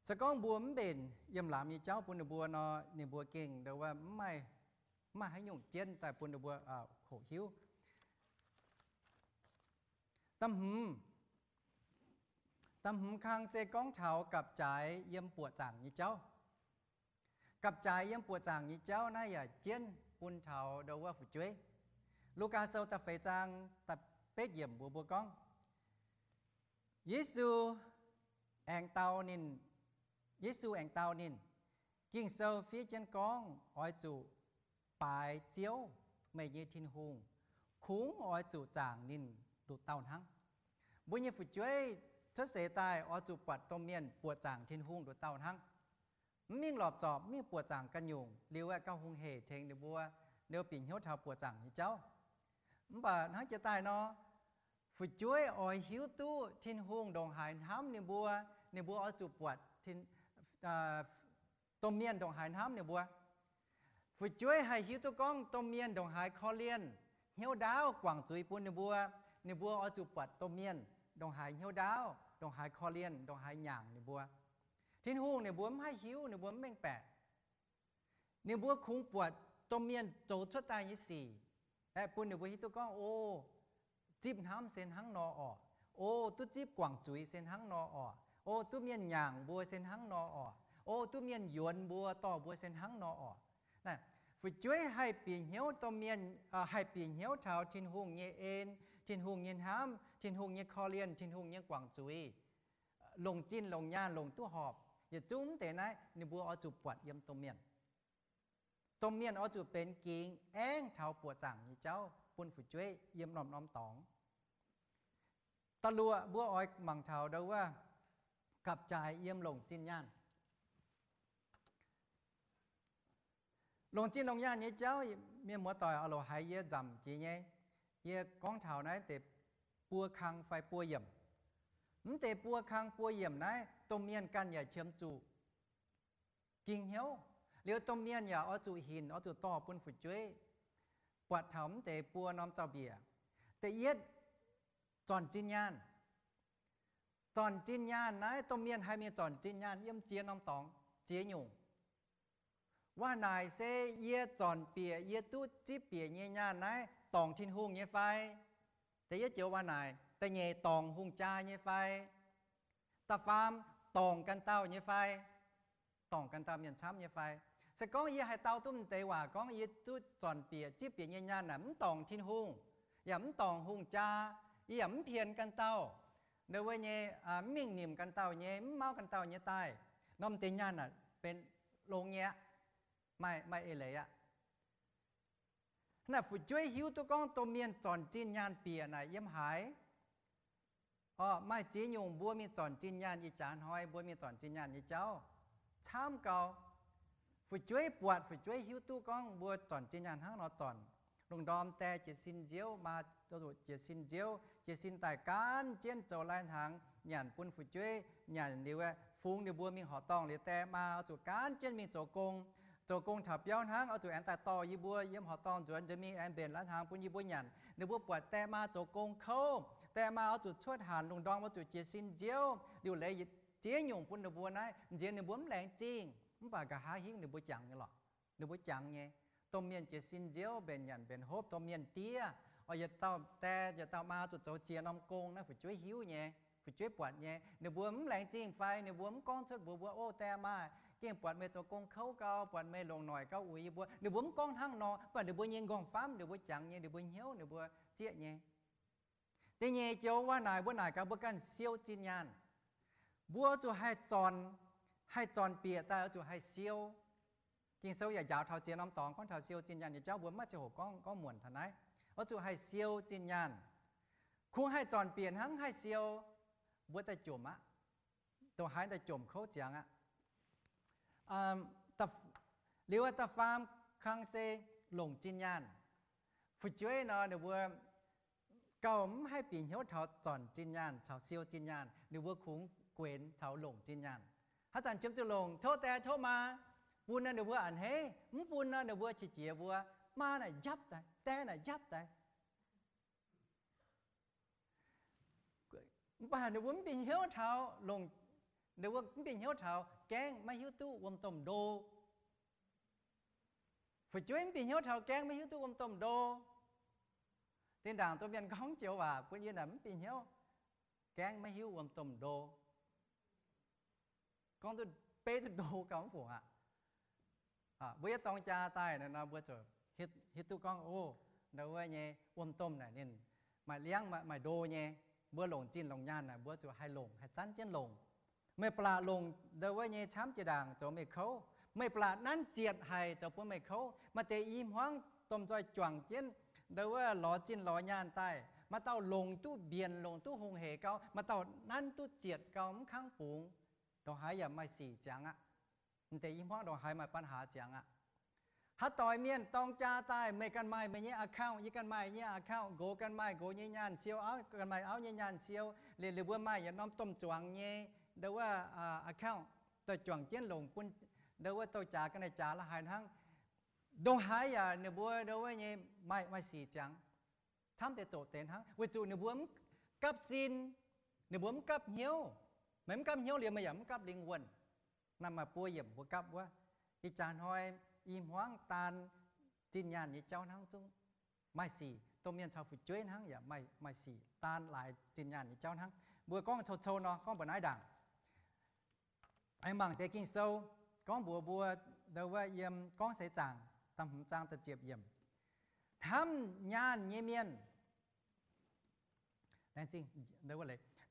Se gorngv mbuo mv mbenc yiem laamz nyei jauv bun ninh mbuo nor, ninh mbuo gengh ndo wuov mv maaih, mv maaih haaix nyungc jienv daaih bun ninh mbuo hoqc hiuv. Da'hmz, da'hmz kang se gorngv taux gapv-jaaix yiem buoqc zaangc nyei jauv. Gapv-jaaix yiem buoqc zaangc nyei jauv naaiv yaac jienv bun taux ndo wuov fu'jueiv. Lugaa Sou da'feix zaang da'betv yiemc mbuox mbuo gorngv, Yesu aengx dau ninh, Yesu aengx dau ninh, Ging-Sou fiev jienv gorngv, oix zuqc baaix Ziouv, meih nyei Tin-Hungh, kungx oix zuqc zaangc ninh nduqc dauh hnangv. Mbuo nyei fu'jueiv cuotv seix daaih oix zuqc buatc domh mienh buoqc zaangc Tin-Hungh nduqc dauh hnangv. Mv mingh lorpc zorpc, mv mingh buoqc zaangc ganh nyungc, liuz aeqv, gauh hungh hec tengx ninh mbuo, ninh mbuo bieqc hnyouv taux buoqc zaangc nyei jauv. Mv baac hnangv jiex daaih nor, fu'jueiv oix hiuv duqv Tin-Hungh ndongc haaix hnamv ninh mbuo, ninh mbuo oix zuqc buatc Tin, domh mienh ndongc haaix hnamv ninh mbuo. Fu'jueiv haih hiuv duqv gorngv domh mienh ndongc haaix korv-lienh, hnyouv ndaauv guangc zuiz bun ninh mbuo. Ninh mbuo oix zuqc buatc domh mienh ndongc haaix hnyouv ndaauv, ndongc haaix korv-lienh, ndongc haaix nyaangc ninh mbuo. Tin-Hungh ninh mbuo mv haih hiuv, ninh mbuo mv mengh baeqc. Ninh mbuo kungx buatc domh mienh zoux cuotv daaih nyei sic, aeqv, bun ninh mbuo hiuv duqv gorngv, o, zipv hnamv se hnangv nor orqc. O, duqv zipv guangc zuiz se hnangv nor orqc. O, duqv mienh nyaangc mbuo se hnangv nor orqc. O, duqv mienh yuonx mbuo, dorh mbuo se hnangv nor orqc. Naaiv, fu'jueiv haih bieqc hnyouv domh mienh, haih bieqc hnyouv taux Tin-Hungh nyei en, Tin-Hungh nyei hnamv, Tin-Hungh nyei korv-lienh, Tin-Hungh nyei guangc zuiz, longc zinh longc nyaanh longc duqv horpc. Yietc zungv mv deix naaiv ninh mbuo oix zuqc buatc yiem domh mienh. Domh mienh oix zuqc benx gingx aengv taux buoqc zaangc nyei jauv bun fu'jueiv yiem norm-norm dorngx. Da'luoqc mbuo oix mangc taux ndau wuov gapv-jaaix yiem longc zinh nyaanh. Longc zinh longc nyaanh nyei jauv, mienh muoz-doic oix loc haiz yie nzamc jiex nyei. Yie gorngv taux naaiv deix buo kang fai buo yiemc. Mv deix buo kang buo yiemc naaiv domh mienh ganh yaac qiemx zuqc ging hnyouv. Liuz domh mienh yaac oix zuqc hinc, oix zuqc dorh bun fu'jueiv buatc taux mv deix buo norm zaux-mbiec. Da'yietv, zornc zinh nyaanh. Zornc zinh nyaanh naaiv domh mienh haih mingh zornc zinh nyaanh yiem ziex norm dorngx ziex nyungc. Waac-naaic se yie zornc bieqc, yie duqv zipv bieqc nyei nyaanh naaiv dorngc Tin-Hungh nyei fai? Da'yietv joux waac-naaic. Da'nyeic, dorngc hungh jaa nyei fai? Da'faam, dorngc ganh dauh nyei fai? Dorngc ganh dauh mienh camv nyei fai? Se gorngv yie haih dau duqv mv deix waac gorngv yie duqv zornc bieqc zipv bieqc nyei nyaanh naaic mv dorngc Tin-Hungh, yaac mv dorngc hungh jaa, yie yaac mv pienx ganh dauh, ndau wuov nyei, mv mingh nimc ganh dauh nyei, mv mauv ganh dauh nyei daaih, norm deix nyaanh naaic benx longx nyei aqv, maaih, maaih eix leiz aqv. Hnangv naaic fu'jueiv hiuv duqv gorngv domh mienh zornc zinh nyaanh bieqc naaic yiem haaix. Orqc, maaih ziex nyungc mbuo mingh zornc zinh nyaanh, ih jaax hnoi mbuo mingh zornc zinh nyaanh nyei jauv camv gau. Fu'jueiv buatc, fu'jueiv hiuv duqv gorngv mbuo zornc zinh nyaanh hnangv nor zornc. Lungh ndorm die jiez sin nziouv, maa zuqc jiez sin nziouv, jiez sin daaih gaanv jienv zoux lai-hnaangx nyanc bun fu'jueiv nyanc liuz, fungx ninh mbuo mingh horqc dorngh liuz, die maa oix zuqc gaanv jienv mingh zoux gong. Zoux gong taux biauv hnangv, oix zuqc aengx daaih dorh yie mbuo yiem horqc dorngh nzuonx nzengc mingh aengx mbenc lai-hnaangx bun yie mbuo nyanc. Ninh mbuo buatc die maa zoux gong kouv, die maa oix zuqc cuotv hanc, lungh ndorm oix zuqc jiez sin nziouv. Liuc leiz ziex nyungc bun ninh mbuo naaiv nziex ninh mbuo mv laengz zingh, mv baac nqa'haav hingv ninh mbuo jangx nyei lorqc. Ninh mbuo jangx nyei. Domh mienh jiez sin nziouv, mbenc nyanc mbenc hopv, domh mienh diev. Oix yietc dauh die yietc dauh maa zuqc zoux ziex norm gong naaiv fu'jueiv hiuv nyei, fu'jueiv buatc nyei. Ninh mbuo mv laengz zingh fai ninh mbuo mv gorngv cuotv mbuox mbuo, o, die maa, gengh buatc meih zoux gong kouv gau, buatc meih longc noic gau uix yie mbuo. Ninh mbuo mv gorngv hnangv nor, mv baac ninh mbuo nyei nqorngv-famv, ninh mbuo jangx nyei, ninh mbuo hnyouv, ninh mbuo zieqv nyei. Da'nyeic joux waac-naaic mbuo naaic gaax mbuo ganh siou zinh nyaanh. Mbuo zuqc haih zornc, haih zornc bieqc daaih oix zuqc haih siou. Ging-Sou yaac njaaux taux ziex norm dorngx gorngv taux siou zinh nyaanh nyei jauv, mbuo maiv ziangh hoc gorngv, gorngv muonc taux naaiv. Oix zuqc haih siou zinh nyaanh. Kungx haih zornc bieqc hnangv haih siou, mbuo daaih jomc aqv. Ndongc haaix daaih jomc kouv ziangx aqv. Liuz da'faam kang se longc zinh nyaanh. Fu'jueiv nor ninh mbuo gauh mv haih bieqc hnyouv taux zornc zinh nyaanh caux siou zinh nyaanh, ninh mbuo kungx guenx taux longc zinh nyaanh. Haaix zanc qiemx zuqc longc, tov die tov maa, bun nor ninh mbuo a'hneiv, mv bun nor ninh mbuo qiex jiez mbuo, maa naaic njapv daaih, die naaic njapv daaih. Mv baac ninh mbuo mv bieqc hnyouv taux longc, ninh mbuo mv bieqc hnyouv taux gaengh maiv hiuv duqv wuom domh ndo. Fu'jueiv mv bieqc hnyouv taux gaengh maiv hiuv duqv wuom domh ndo. Zinh ndaangc domh mienh gorngv joux waac bun yie naaic mv bieqc hnyouv, gaengh maiv hiuv wuom domh ndo. Gorngv duqv beiv duqv ndo gauh mv fungc aqv. Mbuo yietv dorng jaa daaih nor, mbuo zuqc hiuv duqv gorngv, o, ndau wuov nyei wuom domh naaic ninh maaih liangv maaih ndo nyei. Mbuo longc zinh longc nyaanh naaic mbuo zuqc haih longc, haih zanv jienv longc. Meih ba'laqc longc ndau wuov nyei camv jiex ndaangc zoux meih kouv. Meih ba'laqc nanv zietc haic zoux bun meih kouv. Maaih deix i hmuangv domh nzoih juangc jienv ndau wuov lorz zinh lorz nyaanh daaih, maaih dauh longc duqv mbienc, longc duqv hungh hec gau, maaih dauh nanv duqv zietc gau mv kangv bungx. Ndongc haaix yaac maaih sic ziangx aqv. M'deix i hmuangv ndongc haaix maaih ปัญหา ziangx aqv. Haaix doix mienh dorng jaa daaih, meih ganh maaih meih nyei account, yie ganh maaih nyei account, nqox ganh maaih nqox nyei nyaanh siou, auv ganh maaih auv nyei nyaanh siou, liuz, liuz mbuo maaih yietc norm domh zuangx nyei ndau wuov account daaih juangc jienv longc bun Ndo wuov douh jaax ga'naaiv jaax la'haaix hnangv. Ndongc haaix yaac ninh mbuo ndo wuov nyei maaih, maaih sic ziangx camv deix zoqc deix hnangv, weic zuqc ninh mbuo mv gapv sin, ninh mbuo mv gapv hnyouv. Meih mv gapv hnyouv liuz meih yaac mv gapv lingh wuonh. Naaiv maaih buo yiemc mbuo gapv wuov. Ih jaax hnoi i hmuangv daan zinh nyaanh nyei jauv hnangv zungv maaih sic. Domh mienh caux fu'jueiv hnangv yaac maaih, maaih sic daan laaix zinh nyaanh nyei jauv hnangv. Mbuo gorngv cou-cou nor gorngv mbuo naaiv ndaangc. Aengx mangc deix Ging-Sou gorngv mbuox mbuo, ndo wuov yiem Gorngv Seix Zaangc da'hmz zaang da'ziepc yiemc, hnamv nyaanh nyei mienh,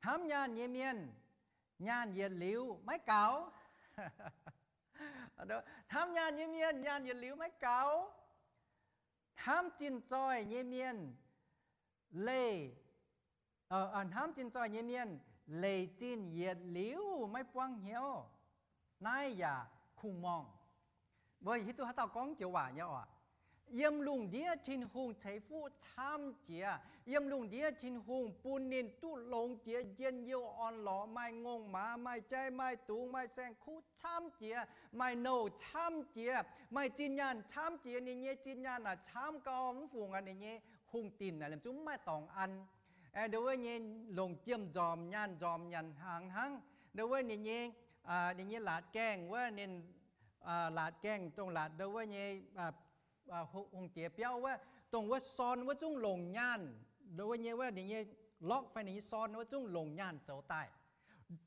hnamv nyaanh nyei mienh, nyaanh yietc liuz maiv gaux. Hnamv nyaanh nyei mienh, nyaanh yietc liuz maiv gaux. Hnamv zinh zoih nyei mienh, leih, hnamv zinh zoih nyei mienh, leih zinh yietc liuz maiv buangv hnyouv, naaiv yaac kungx-morngh. Mbuo hiuv duqv haaix dauh gorngv joux waac nyei oc? Yiem lungh ndiev Tin-Hungh ceix fuqv camv jiex. Yiem lungh ndiev Tin-Hungh bun ninh duqv longx jiex, njien-youh orn-lorqc, maaih ngongh maaz, maaih jai, maaih dungz, maaih saeng-kuv camv jiex, maaih nouh camv jiex, maaih zinh nyaanh camv jiex. Ninh nyei zinh nyaanh naaic camv gau mv fungc aqv. Ninh nyei hungh dinc naaic liemh zungv mv maaih dorngx an. Ndo wuov nyei longc jiem-nzormc, nyaanh nzormc nyanc hnaangx hnangv. Ndo wuov ninh nyei, ninh nyei laatc gaengh wuov, ninh laatc gaengh dongh laatc ndo wuov nyei hungh diex biauv wuov, dongh wuov sorn wuov zungv longc nyaanh. Ndo wuov nyei wuov ninh nyei lock fai ninh nyei sorn wuov zungv longc nyaanh zoux daaih.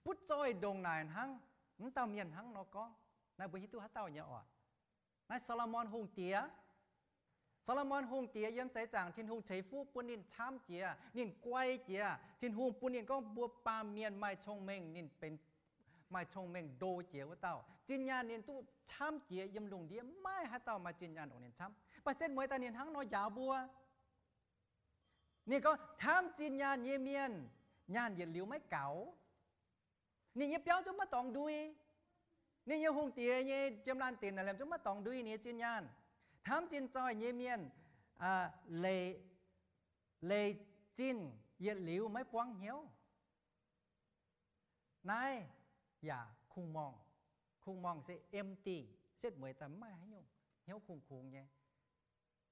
Butv zoih ndongc naaic hnangv. Mv dauh mienh hnangv nor gorngv. Naaiv mbuo hiuv duqv haaix dauh nyei oc? Naaiv Saa^lo^morn Hungh Diex. Saa^lo^morn Hungh Diex yiem seix zaangc Tin-Hungh ceix fuqv bun ninh camv jiex, ninh guai jiex. Tin-Hungh bun ninh gorngv mbuo baamh mienh maaih cong-mengh, ninh benx maaih cong-mengh ndo jiex wuov dauh. Zinh nyaanh ninh duqv camv jiex, yiem lungh ndiev maiv haaix dauh maaih zinh nyaanh ndongc ninh camv. Mv baac setv mueiz daaih ninh hnangv nor njaaux mbuo. Ninh gorngv hnamv zinh nyaanh nyei mienh, nyaanh yietc liuz maiv gaux. Ninh nyei biauv zungv maiv dorngx ndui. Ninh nyei hungh diex nyei jiem laanh dinc naaic liemh zungv maiv dorngx ndui ninh nyei zinh nyaanh. Hnamv zinh zoih nyei mienh, leih, leih zinh yietc liuz maiv buangv hnyouv, naaiv yaac kungx-morngh. Kungx-morngh se empty, setv mueiz daaih mv maaih haaix nyungc, hnyouv kungx-kungx nyei.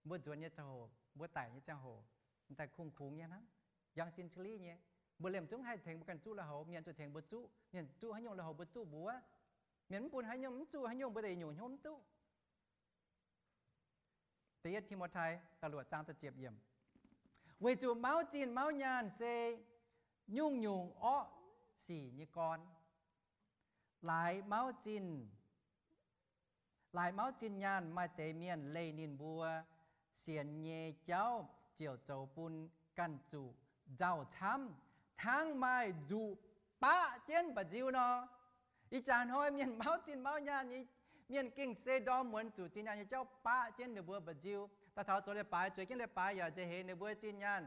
Mbuo nzuonx nyei ziangh hoc, mbuo daic nyei ziangh hoc, daaih kungx-kungx nyei hnangv, yangh sin cili nyei. Mbuo liemh zungv haih tengx mbuo ganh zuqv lui-houx, mienh zuqc tengx mbuo zuqv, mienh zuqv haaix nyungc lui-houx mbuo zuqv mbuox, mienh mv bun haaix nyungc, mv zuqc haaix nyungc mbuo da'nyungc hnyouv mv duqv. Da'yietv Ti^mo^tai da'luoqc zaang da'ziepc yiemc, weic zuqc mauv zinh mauv nyaanh se nyungc-nyungc orqv sic nyei gorn. Laaix mauv zinh, laaix mauv zinh nyaanh maaih deix mienh leih ninh mbuo sienx nyei jauv ziouc zoux bun ganh zuqc nzauh camv, hnangv maaih nzuqc baqv jienv mba'nziu nor. Ih jaax hnoi mienh mauv zinh mauv nyaanh nyei mienh gengh se ndorm muonz zuqc zinh nyaanh nyei jauv baqv jienv ninh mbuo mba'nziu. Daaih taux zoux leiz-baaix, zueiz jienv leiz-baaix yaac nzauh heix ninh mbuo zinh nyaanh,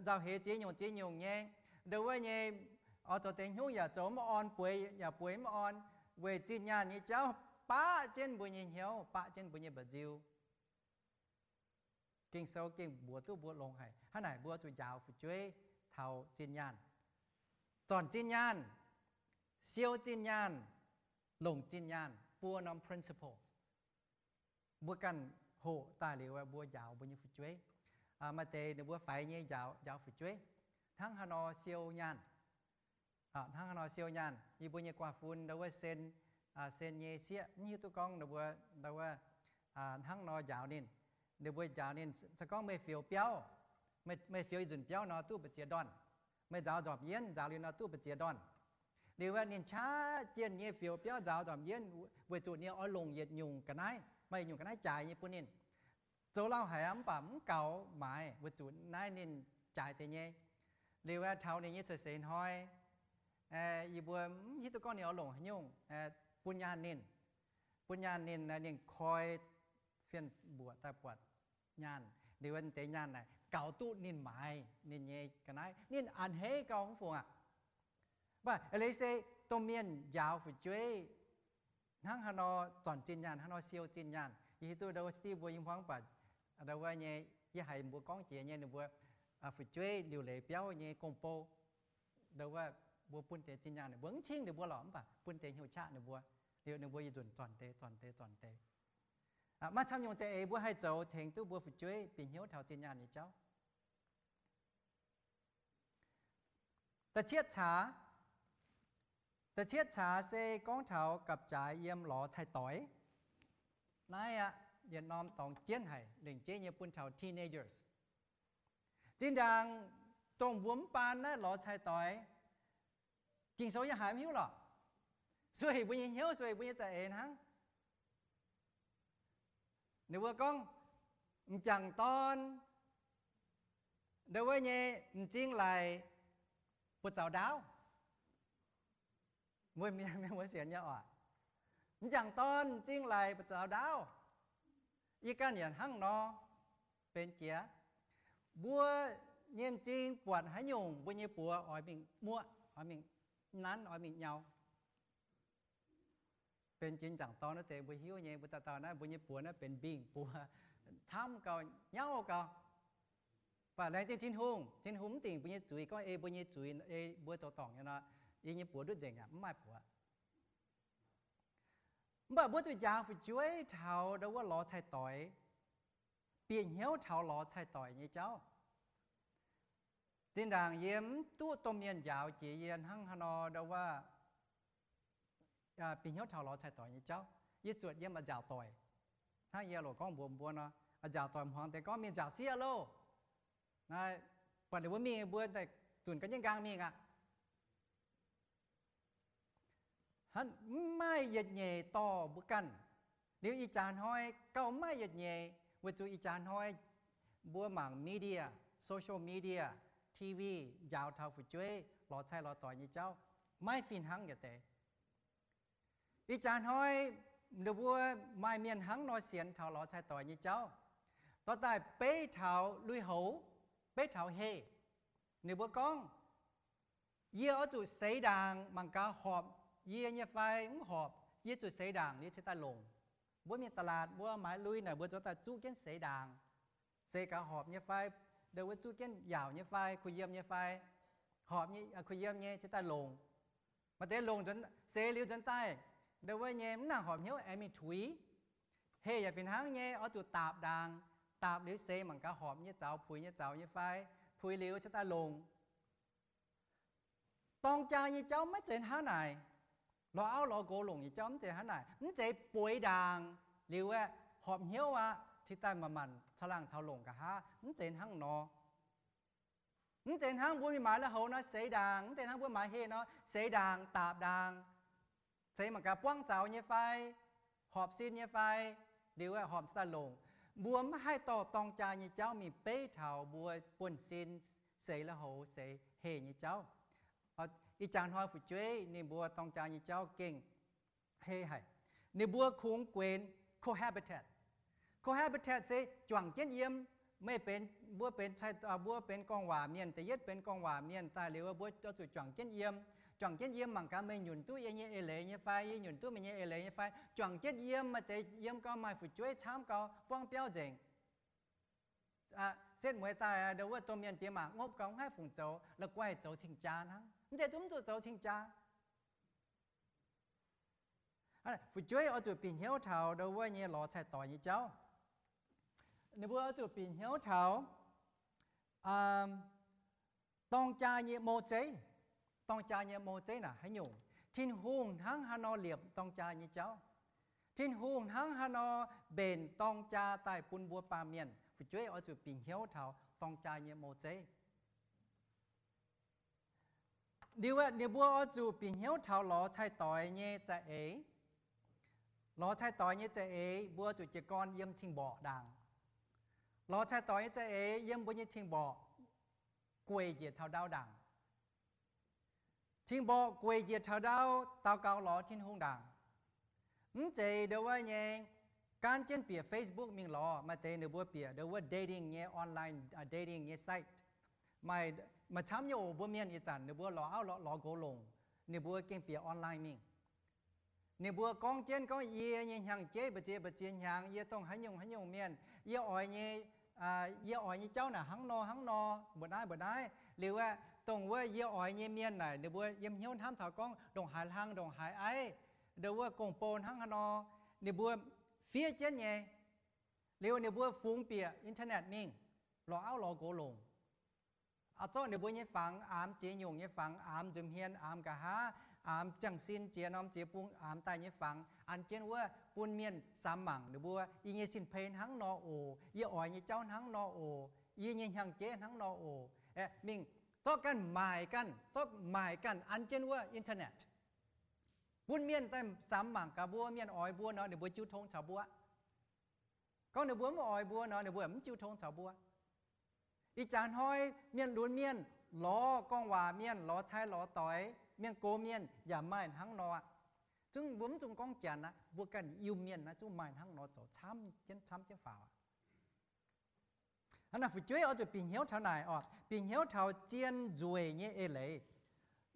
nzauh heix ziex nyungc ziex nyungc nyei. Ndo wuov nyei, oix zoux deix hnyouv yaac zoux mv orn, bueix yaac bueix mv orn, weic zinh nyaanh nyei jauv baqv jienv mbuo nyei hnyouv, baqv jienv mbuo nyei mba'nziu. Ging-Sou gengh mbuox duqv mbuo longx haic. Hnangv naaic mbuo zuqc njaaux fu'jueiv taux zinh nyaanh, zornc zinh nyaanh, siou zinh nyaanh, longc zinh nyaanh, buo norm principles. Mbuo ganh hoqc daaih liuz, mbuo njaaux mbuo nyei fu'jueiv. Maaih deix ninh mbuo faix nyei njaaux, njaaux fu'jueiv hnangv haaix nor siou nyaanh. Hnangv haaix nor siou nyaanh, yie mbuo nyei guaav fun ndo wuov sen, sen nyei sieqv, mv hiuv duqv gorngv ninh mbuo ndo wuov hnangv nor njaaux ninh. Ninh mbuo njaaux ninh se gorngv meih fioux biauv, meih fioux ih nzunc biauv nor duqv mbu'ziex ndorn. Meih nzaaux nzormc yienv nzaaux liuz nor duqv mbu'ziex ndorn. Liuz ninh qaqv jienh nyei fioux biauv nzaaux nzormc yienv weic zuqc ninh oix longc yietc nyungc ga'naaiv, maaih yietc nyungc ga'naaiv jaaix nyei bun ninh. Zoux lauh haic aqv, mv baac mv gaux maaiz weic zuqc naaiv ninh jaaix deix nyei. Liuz taux ninh nyei cuotv seix hnoi, yie mbuo mv hiuv duqv gorngv ninh oix longc haaix nyungc bun nyaanh ninh. Bun nyaanh ninh, ninh koi fien mbuoqc daaih buatc nyaanh. Liuz deix nyaanh naaic gaux duqv ninh maaiz ninh nyei ga'naaiv, ninh a'hneiv gau mv fungc aqv. Mv baac leiz se domh mienh njaaux fu'jueiv hnangv haaix nor zornc zinh nyaanh, haaix nor siou zinh nyaanh. Yie hiuv duqv ndo wuov stiv mbuo i hmuangv baac ndo wuov nyei, yie haiz mbuo gorngv jiex nyei ninh mbuo fu'jueiv liuc leiz biauv nyei gong-bou. Ndo wuov mbuo bun deix zinh nyaanh ninh mbuo, mv cingv ninh mbuo lorqc, mv baac bun deix hnyouv qaqv ninh mbuo. liuz ninh mbuo yietc nzunc zornc deix, zornc deix, zornc deix. Maiv camv nyungc za'eix mbuo haih zoux tengx duqv mbuo fu'jueiv bieqc hnyouv taux zinh nyaanh nyei jauv. Da'cietv caax, da'cietv caax se gorngv taux gapv-jaaix yiem lorz cai-doix. Naaiv aqv, yietc norm dorngx jienv haic, lengc jeiv nyei bun taux teenagers. Zinh ndaangc dongh mbuo mv baan naaiv lorz cai-doix, Ging-Sou yaac haiz mv hiuv lorqc. Sueih mbuo nyei hnyouv, sueih mbuo nyei za'eix hnangv. Ninh mbuo gorngv, m'jangc dorn, ndau wuov nyei m'zing laic buoz-zaux ndaauv. Mbuo mienh mbuo sienx nyei oc. M'jangc dorn m'zing laic buoz-zaux ndaauv. Yie ganh yaac hnangv nor benx jiex. Mbuo nyei m'zing buatc haaix nyungc, mbuo nyei buoz oix mingh muoqv, oix mingh nanv, oix mingh nyau. Benx jiex m'jangc dorn wuov deix mbuo hiuv nyei, mbuo dauh dauh naaiv mbuo nyei buoz naaiv benx mbingh buoz, camv gau, nyauv gau. Mv baac laengz zingh Tin-Hungh, Tin-Hungh mv dingc mbuo nyei zuiz, gorngv ei mbuo nyei zuiz, ei mbuo zoux dorngc nyei nor, yie nyei buoz ndutv nzengc aqv, mv maaih buoz. Mv baac mbuo zuqc njaaux fu'jueiv taux ndau wuov lorz cai-doix, bieqc hnyouv taux lorz cai-doix nyei jauv. Zinh ndaangc yie mv duqv domh mienh njaaux jiex yie hnangv haaix nor ndau wuov bieqc hnyouv taux lorz cai-doix nyei jauv. Yie zuotc yiem a'nziaauc doic. Hnangv yie loc gorngv mbuox mbuo nor, a'nziaauc doic hmuangx deix gorngv mingh nziaauc sieqv loh. Naaiv buatc ninh mbuo mingh, mbuo daaih zunc ga'nyiec nqaang mingh aqv. Mv maaih yietc nyeic dorh mbuo ganh. Liuz ih jaax hnoi gauh mv maaih yietc nyeic, weic zuqc ih jaax hnoi mbuo mangc media, social media, T V, njaaux taux fu'jueiv lorz cai lorz doic nyei jauv maiv fih hnangv yietc deix. Ih jaax hnoi ninh mbuo maaih mienh hnangv nor sienx taux lorz cai doic nyei jauv, dorh daaih beiv taux lui-houx, beiv taux heh. Ninh mbuo gorngv, yie oix zuqc seix ndaangc mangc gaax horpc yie nyei fai mv horpc. Yie zuqc seix ndaangc liuz cingx daaih longc. Mbuo mingh ตลาด mbuo maaiz lui naaic mbuo zuqc daaih zuqv jienv seix ndaangc, seix gaax horpc nyei fai, ndau wuov zuqv jienv yaauc nyei fai, kuh yiem nyei fai, horpc, kuh yiem nyei cingx daaih longc. Maaih deix longc, seix liuz nzuonx daaih, ndau wuov nyei mv nangc horpc hnyouv aengx mingh tuix. Heh yaac fih hnangv nyei, oix zuqc daapc ndaangc, daapc liuz seix mangc gaax horpc nyei zaux, puix nyei zaux nyei fai, puix liuz cingx daaih longc. Dorng jaa nyei jauv maiv zeiz hnangv naaic. Lorz auv lorz nqox longc nyei jauv mv zeiz hnangv naaic. Mv zeiz bueix ndaangc liuz aeqv, horpc hnyouv aqv, cingx daaih manc-manc caux laangh taux longc nqa'haav. Mv zeiz hnangv nor. Mv zeiz hnangv mbuo mingh maaiz lui-houx nor seix ndaangc, mv zeiz hnangv mbuo maaiz heh nor seix ndaangc, daapc ndaangc, seix mangc gaax buangv zaux nyei fai, horpc sin nyei fai, liuz horpc cingx daaih longc. Mbuo maiv haih dorh dorng jaa nyei jauv mingh beiv taux mbuo buonv-sin seix lui-houx seix heh nyei jauv. Ih jaax hnoi fu'jueiv ninh mbuo dorng jaa nyei jauv gengh heh haic. Ninh mbuo kungx guenx cohabitat. Cohabitat se juangc jienv yiem. Meih benx, mbuo benx, mbuo benx gorngv waac mienh, da'yietv benx gorngv waac mienh daaih liuz, mbuo oix zuqc juangc jienv yiem. Juangc jienv yiem mangc gaax meih nyunc duqv yie nyei eix leiz nyei fai, yie nyunc duqv meih nyei eix leiz nyei fai. Juangc jienv yiem, maaih deix yiem gau maaih fu'jueiv camv gau, buangv biauv nzengc. Setv mueiz daaih ndau wuov domh mienh diex maac ngopv gau, mv haih fungc zoux, la'guaih zoux cing-jaa hnangv. Mv zeiz zungv mv zuqc zoux cing-jaa. Fu'jueiv oix zuqc bieqc hnyouv taux ndau wuov nyei lorz cai-doix nyei jauv. Ninh mbuo oix zuqc bieqc hnyouv taux dorng jaa nyei mou zeiv. Dorng jaa nyei mou zeiv naaic haaix nyungc? Tin-Hungh hnangv haaix nor liepc dorng jaa nyei jauv? Tin-Hungh hnangv haaix nor mbenc dorng jaa daaih bun mbuo baamh mienh? Fu'jueiv oix zuqc bieqc hnyouv taux dorng jaa nyei mou zeiv. Liuz aeqv, ninh mbuo oix zuqc bieqc hnyouv taux lorz cai-doix nyei za'eix. Lorz cai-doix nyei za'eix mbuo zuqc jiez gorn yiem cing-mborqc ndaangc. Lorz cai-doix nyei za'eix yiem mbuo nyei cing-mborqc gueic njiec taux ndau ndaangc. Cing-mborqc gueic njiec taux ndau, daux gaux lorz Tin-Hungh ndaangc. Mv zeiz ndau wuov nyei gaanv jienv bieqc Facebook mingh lorz. Maaih deix ninh mbuo bieqc ndau wuov dating nyei online, dating nyei site. Maaih, maaih camv nyei oc. Mbuo mienh ih zanc ninh mbuo lorz auv lorz nqox longc, ninh mbuo gengh bieqc online mingh. Ninh mbuo gorngv jienv gorngv, yie nyei hnyangx-jeiv mbu'ziex mbu'ziex hnyangx, yie dongh haaix nyungc haaix nyungc mienh, yie oix nyei, yie oix nyei jauv naaic hnangv nor hnangv nor, mbuo naaiv mbuo naaiv. Liuz aeqv, dongh wuov yie oix nyei mienh naaic ninh mbuo yiem hnyouv hnamv taux gorngv ndongc haaix hlang ndongc haaix aiv. ndau wuov gong-bou hnangv haaix nor, ninh mbuo fiev jienv nyei. Liuz ninh mbuo fungx bieqc internet mingh, lorz auv lorz nqox longc. Zorqv ninh mbuo nyei fangx, aamx ziex nyungc nyei fangx, aamx nzemx hmien, aamx nqa'haav, aamx ziangh sin, ziex norm ziex bung aamx daaih nyei fangx, an jienv wuov bun mienh samx mangc ninh mbuo, yie nyei sin-pei hnangv nor oc, yie oix nyei jauv hnangv nor oc, yie nyei hnyangx-jeiv hnangv nor oc. Mingh zorqv ganh maaic ganh, zorqv maaic ganh an jienv wuov internet, bun mienh daaih samx mangc gaax mbuo. Mienh oix mbuo nor, ninh mbuo jiu tong caux mbuo. Gorngv ninh mbuo mv oix mbuo nor, ninh mbuo mv jiu tong caux mbuo. Ih jaax hnoi mienh lunx mienh lorz gorngv waac mienh, lorz cai lorz doix mienh, gox mienh yaac maaih hnangv nor aqv. Zungv mbuo mv zungv gorngv Janx aqv, mbuo ganh Iu-Mienh naaiv zungv maaih hnangv nor zoux camv jienv, camv jienv faaux aqv. Hnangv naaic fu'jueiv oix zuqc bieqc hnyouv taux naaic oc, bieqc hnyouv taux zien nzueic nyei eix leiz.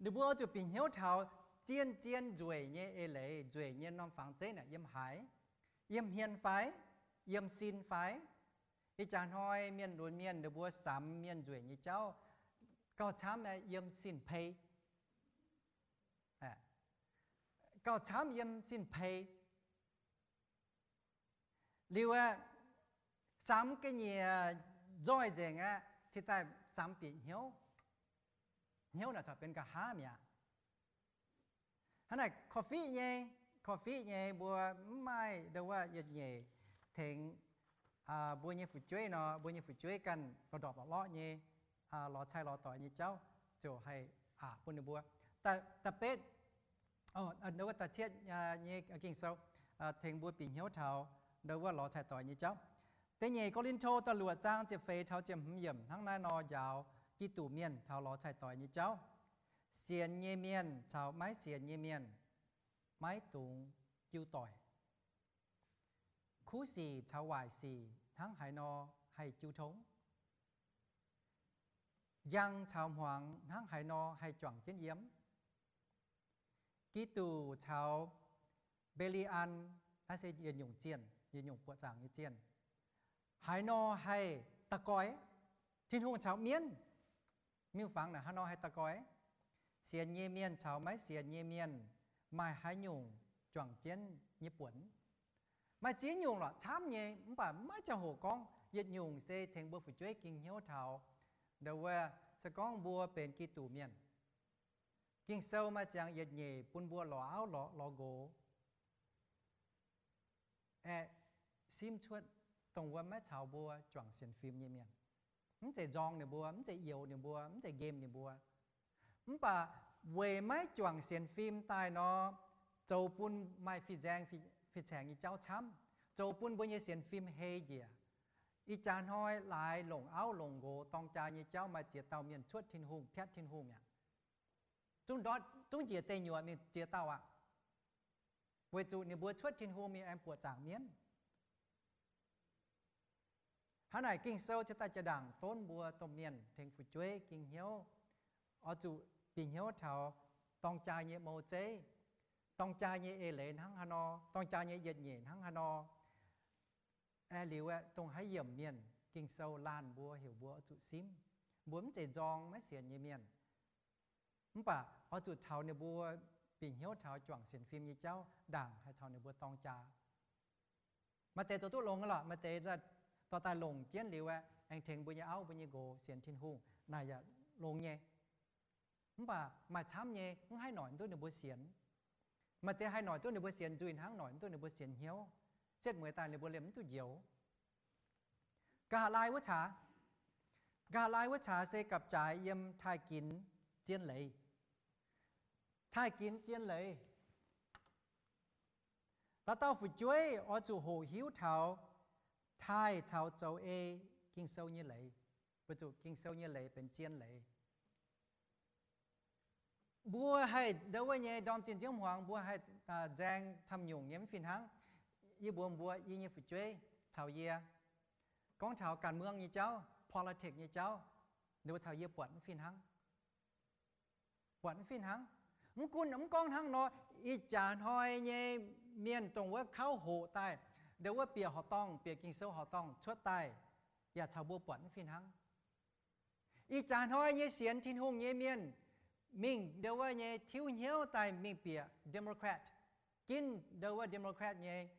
Ninh mbuo oix zuqc bieqc hnyouv taux zien, zien nzueic nyei eix leiz, nzueic nyei norm fangx zeiv naaic yiem haaix? Yiem hmien fai? Yiem sin fai? Ih jaax hnoi mienh lunx mienh ninh mbuo samx mienh nzueic nyei jauv gauh camv yiem sin-pei. Gauh camv yiem sin-pei. Liuz aeqv, samx ga'nyiec nzoih nzengc aeqv, cingx daaih samx bieqc hnyouv. Hnyouv naaic corc benx nqa'haav mi'aqv. Hnangv naaic korv-fiqv nyei, korv-fiqv nyei mbuo mv maaih ndau wuov yietc nyeic tengx mbuo nyei fu'jueiv nor, mbuo nyei fu'jueiv ganh lorz ndorpc lorqc lorqc nyei, lorz cai lorz doix nyei jauv ziouc haih aqc bun ninh mbuo. Da'betv, ndau wuov da'cietv nyei Ging-Sou tengx mbuo bieqc hnyouv taux ndau wuov lorz cai doix nyei jauv. Da'nyeic Ko^lin^to da'luoqc zaang ziepc feix taux ziepc hmz yiemc hnangv naaiv nor njaaux Giduc mienh taux lorz cai doix nyei jauv. Sienx nyei mienh caux maiv sienx nyei mienh maiv dungx jiu doic. Kuv sic caux waaic sic hnangv haaix nor haih jiu tong? Njang caux hmuangx hnangv haaix nor haih juangc jienv yiem? Giduc caux Mbe^li^an, naaiv se yietc nyungc zienh, yietc nyungc buoqc zaangc nyei zienh, haaix nor haih da'goix? Tin-Hungh caux mienv, miuc-fangx naaic haaix nor haih da'goix? Sienx nyei mienh caux maiv sienx nyei mienh maaih haaix nyungc juangc jienv nyei buonc? Maaih ziex nyungc lorqc, camv nyei, mv baac maiv ziangh hoc gorngv. Yietc nyungc se tengx mbuo fu'jueiv ging hnyouv taux ndau wuov se gorngv mbuo benx Giduc mienh. Ging-Sou maaih ziangx yietc nyeic bun mbuo lorz auv lorz nqox aeqv, simv cuotv dongh wuov maiv caux mbuo juangc sienx fim nyei mienh. Mv zeiz nzorng ninh mbuo, mv zeiz youx ninh mbuo, mv zeiz nqemh ninh mbuo. Mv baac weic maiv juangc sienx fim daaih nor, zoux bun maaih fih nzaeng fih caengx nyei jauv camv, zoux bun mbuo nyei sienx fim hei njiec. Ih jaax hnoi laaix longc auv longc nqox dorng jaa nyei jauv maaih ziex dauh mienh cuotv Tin-Hungh, piatv Tin-Hungh mi'aqv. Zungv ndortv, zungv njiec deic nyuoqc mingh ziex dauh aqv. Weic zuqc ninh mbuo cuotv Tin-Hungh mingh aengx buoqc zaangc mienv. Hnangv naaic Ging-Sou cingx daaih jaa-ndaangc donv mbuo domh mienh tengx fu'jueiv ging hnyouv, oix zuqc bieqc hnyouv taux dorng jaa nyei mou zeiv, dorng jaa nyei eix leiz hnangv haaix nor, dorng jaa nyei yietc nyeic hnangv haaix nor. Aeqv, liuz aeqv, dongh haaix yiemc mienh Ging-Sou laanh mbuo heuc mbuo oix zuqc simv. Mbuo mv zeiz nzorng maiv sienx nyei mienh, mv baac oix zuqc caux ninh mbuo bieqc hnyouv taux juangc sienx fim nyei jauv, ndaangc haih caux ninh mbuo dorng jaa. Maaih deix zoux duqv longx lorqc, maaih deix dorh daaih longc jienv liuz aeqv, aengx tengx mbuo nyei auv mbuo nyei nqox sienx Tin-Hungh, naaic yaac longx nyei. Mv baac maaih camv nyei mv haih noic duqv ninh mbuo sienx. Maaih deix haih noic duqv ninh mbuo sienx nzuih hnangv, noic mv duqv ninh mbuo sienx hnyouv. Setv mueiz daaih ninh mbuo liemh mv duqv njoux. Nqa'haav laai wuov caax, nqa'haav laai wuov caax se gapv-jaaix yiem taaih ginx zien leiz. Taaih ginx zien leiz. Dauh dauh fu'jueiv oix zuqc hoqc hiuv taux taaih caux zoux ei Ging-Sou nyei leiz, weic zuqc Ging-Sou nyei leiz benx zien leiz. Mbuo haih ndau wuov nyei ndorm zinh nziouv hmuangx, mbuo haih nzaeng camv nyungc nyei mv fih hnangv. Yie mbuox mbuo, yie nyei fu'jueiv caux yie gorngv taux ganh muangv nyei jauv, politics nyei jauv, ninh mbuo caux yie buatc mv fih hnangv. Buatc mv fih hnangv. Mv gunv mv gorngv hnangv nor, ih jaax hnoi nyei mienh dongh wuov kauv hoqc daaih, ndau wuov bieqc horqc dorngh, bieqc Ging-Sou horqc dorngh cuotv daaih, yaac caux mbuo buatc mv fih hnangv. Ih jaax hnoi nyei sienx Tin-Hungh nyei mienh mingh ndau wuov nyei tiuv hnyouv daaih mingh bieqc Democrat, ginv ndo wuov Democrat nyei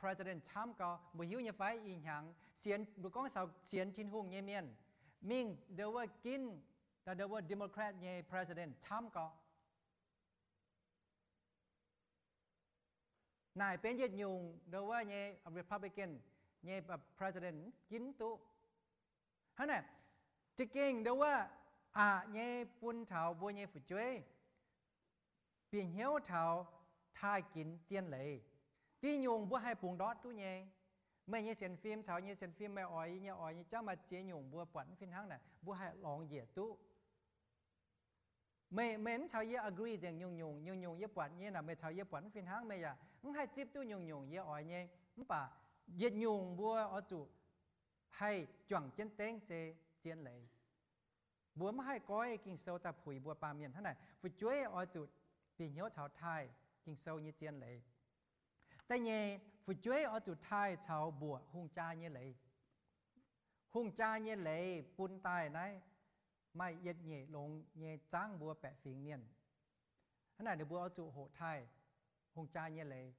president camv gau. Mbuo hiuv nyei fai? Ih hnyangx sienx, mbuo gorngv sienx Tin-Hungh nyei mienh mingh ndo wuov ginv, ndo wuov Democrat nyei president camv gau. Naaic benx yietc nyungc ndo wuov nyei Republican nyei president ginv duqv. Hnangv naaic, za'gengh ndo wuov aqc nyei bun taux mbuo nyei fu'jueiv bieqc hnyouv taux taaih ginx zien leiz. Diuh nyungc mbuo haih bungx ndortv duqv nyei. Meih nyei sienx fim caux yie nyei sienx fim, meih oix yie nyei, oix nyei jauv, maaih ziex nyungc mbuo buatc mv fih hnangv naaic, mbuo haih lorngx njiec duqv. Meih, meih mv caux yie agree nzengc nyungc-nyungc, nyungc-nyungc yie buatc nyei naaic meih caux yie buatc mv fih hnangv, meih yaac mv haih zipv duqv nyungc-nyungc yie oix nyei. Mv baac yietc nyungc mbuo oix zuqc haih juangc jienv dengv se zien leiz. Mbuo mv haih goiv Ging-Sou daaih puix mbuo baamh mienh. Hnangv naaic, fu'jueiv oix zuqc bieqc hnyouv taux taaih Ging-Sou nyei zien leiz. Da'nyeic, fu'jueiv oix zuqc taaih caux mbuoqc hungh jaa nyei leiz. Hungh jaa nyei leiz bun daaih naaiv maaih yietc nyeic longx nyei zaangv mbuo baeqc fingx mienh. Hnangv naaic ninh mbuo oix zuqc hoqc taaih hungh jaa nyei leiz.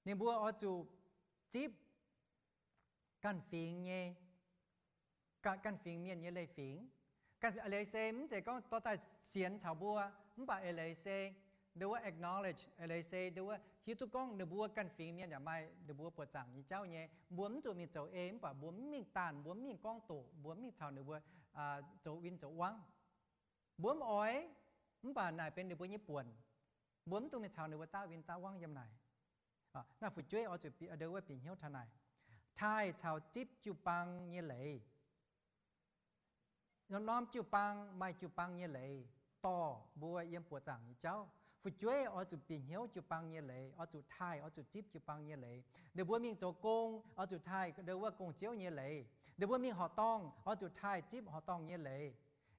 Ninh mbuo oix zuqc zipv ganh fingx nyei, ganh fingx mienh nyei leiz-fingx. Eix leiz se mv zeiz gorngv dorh daaih sienx caux mbuo, mv baac eix leiz se ndo wuov acknowledge, eix leiz se ndo wuov hiuv duqv gorngv ninh mbuo ganh fingx mienh yaac maaih ninh mbuo buoqc zaangc nyei jauv nyei. Mbuo mv zuqc mingh zoux ei, mv baac mbuo mv mingh daanh, mbuo mv mingh gorngv doqc, mbuo mv mingh caux ninh mbuo zoux win zoux wangv. Mbuo mv oix, mv baac naaic benx ninh mbuo nyei buonc. Mbuo mv dungx mingh caux ninh mbuo daav win daav wangv yiem naaic. Naaiv fu'jueiv oix zuqc ndo wuov bieqc hnyouv taux naaic, taaih caux zipv jiu-baang nyei leiz. Norm-norm jiu-baang maaih jiu-baang nyei leiz dorh mbuo yiem buoqc zaangc nyei jauv. Fu'jueiv oix zuqc bieqc hnyouv jiu-baang nyei leiz, oix zuqc taaih, oix zuqc zipv jiu-baang nyei leiz. Ninh mbuo mingh zoux gong, oix zuqc taaih ndo wuov gong-ziouv nyei leiz. Ninh mbuo mingh horqc dorngh, oix zuqc taaih zipv horqc dorngh nyei leiz.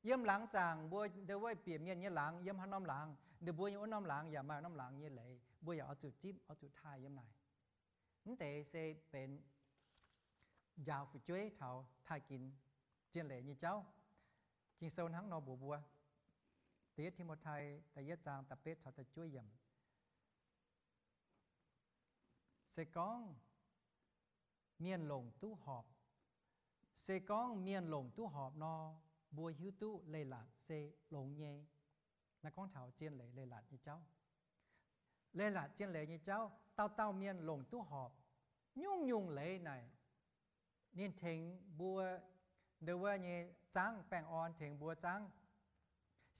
Yiem laangz zaangc mbuo ndo wuov bieqc mienh nyei laangz, yiem haaix norm laangz, ninh mbuo nyei wuov norm laangz yaac maaih norm laangz nyei leiz, mbuo yaac oix zuqc zipv, oix zuqc taaih yiem naaic. Mv deix se benx njaaux fu'jueiv taux taaih ginx zien leiz nyei jauv. Ging-Sou hnangv nor mbuox mbuo, Da'yietv Ti^mo^tai da'yietv zaang da'betv taux da'juov yiemc, se gorngv mienh longc duqv horpc, se gorngv mienh longc duqv horpc nor, mbuo hiuv duqv leiz-latc se longx nyei. Naaiv gorngv taux zien leiz leiz-latc nyei jauv. Leiz-latc zien leiz nyei jauv, dauh dauh mienh longc duqv horpc nyungc-nyungc leiz naaic, ninh tengx mbuo ndo wuov nyei zaangv baengh orn, tengx mbuo zaangv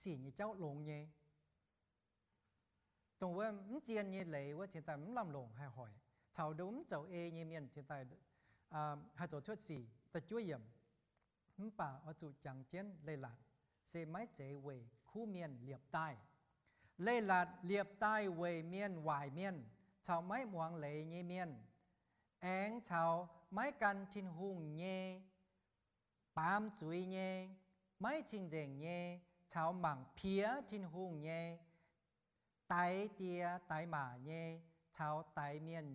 sic nyei jauv longx nyei. Dongh wuov mv zien nyei leiz wuov cingx daaih mv lamh longc haih hoic, caux ndo mv zoux ei nyei mienh cingx daaih haih zoux cuotv sic. Da'juov yiemc, mv baac oix zuqc jangx jienv leiz-latc se maiv zeiz weic kuv mienh liepc daaih. Leiz-latc liepc daaih weic mienh waaic mienh, caux maiv muangx leiz nyei mienh, aengx caux maiv gan Tin-Hungh nyei, baamz zuiz nyei, maiv cing-nzengc nyei, caux mangc piex Tin-Hungh nyei, daix die daix maac nyei, caux daix mienh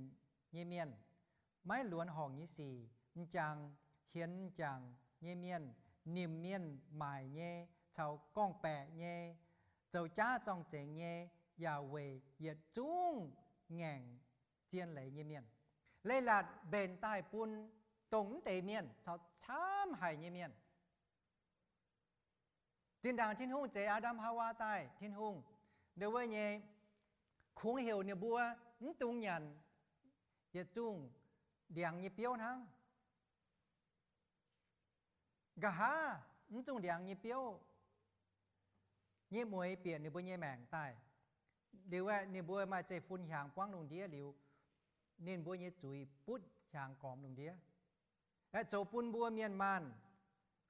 nyei mienh, maiv luonx horngc nyei sic, m'jangc hienx m'jangc nyei mienh, nimc mienh maaic nyei, caux gorngv-baeqc nyei, zoux jaav zorng-zengx nyei, yaac weic yietc zungv ngaengc zien leiz nyei mienh. Leiz-latc mbenc daaih bun dongh mv deix mienh caux camv haic nyei mienh. Zinh ndaangc Tin-Hungh zeix Aa^ndam Haawaa daaih, Tin-Hungh ndo wuov nyei kungx heuc ninh mbuo mv dungx nyanc yietc zungh ndiangx nyei biouv hnangv. Nqa'haav mv zungh ndiangx nyei biouv nyei mueix bieqc ninh mbuo nyei maengc daaih. Liuz aeqv, ninh mbuo maaih zeiv-fun hiaangx buangv lungh ndiev liuz, ninh mbuo nyei zuiz butv hiaangx gormx lungh ndiev. Aeqv, zoux bun mbuo mienh maanh,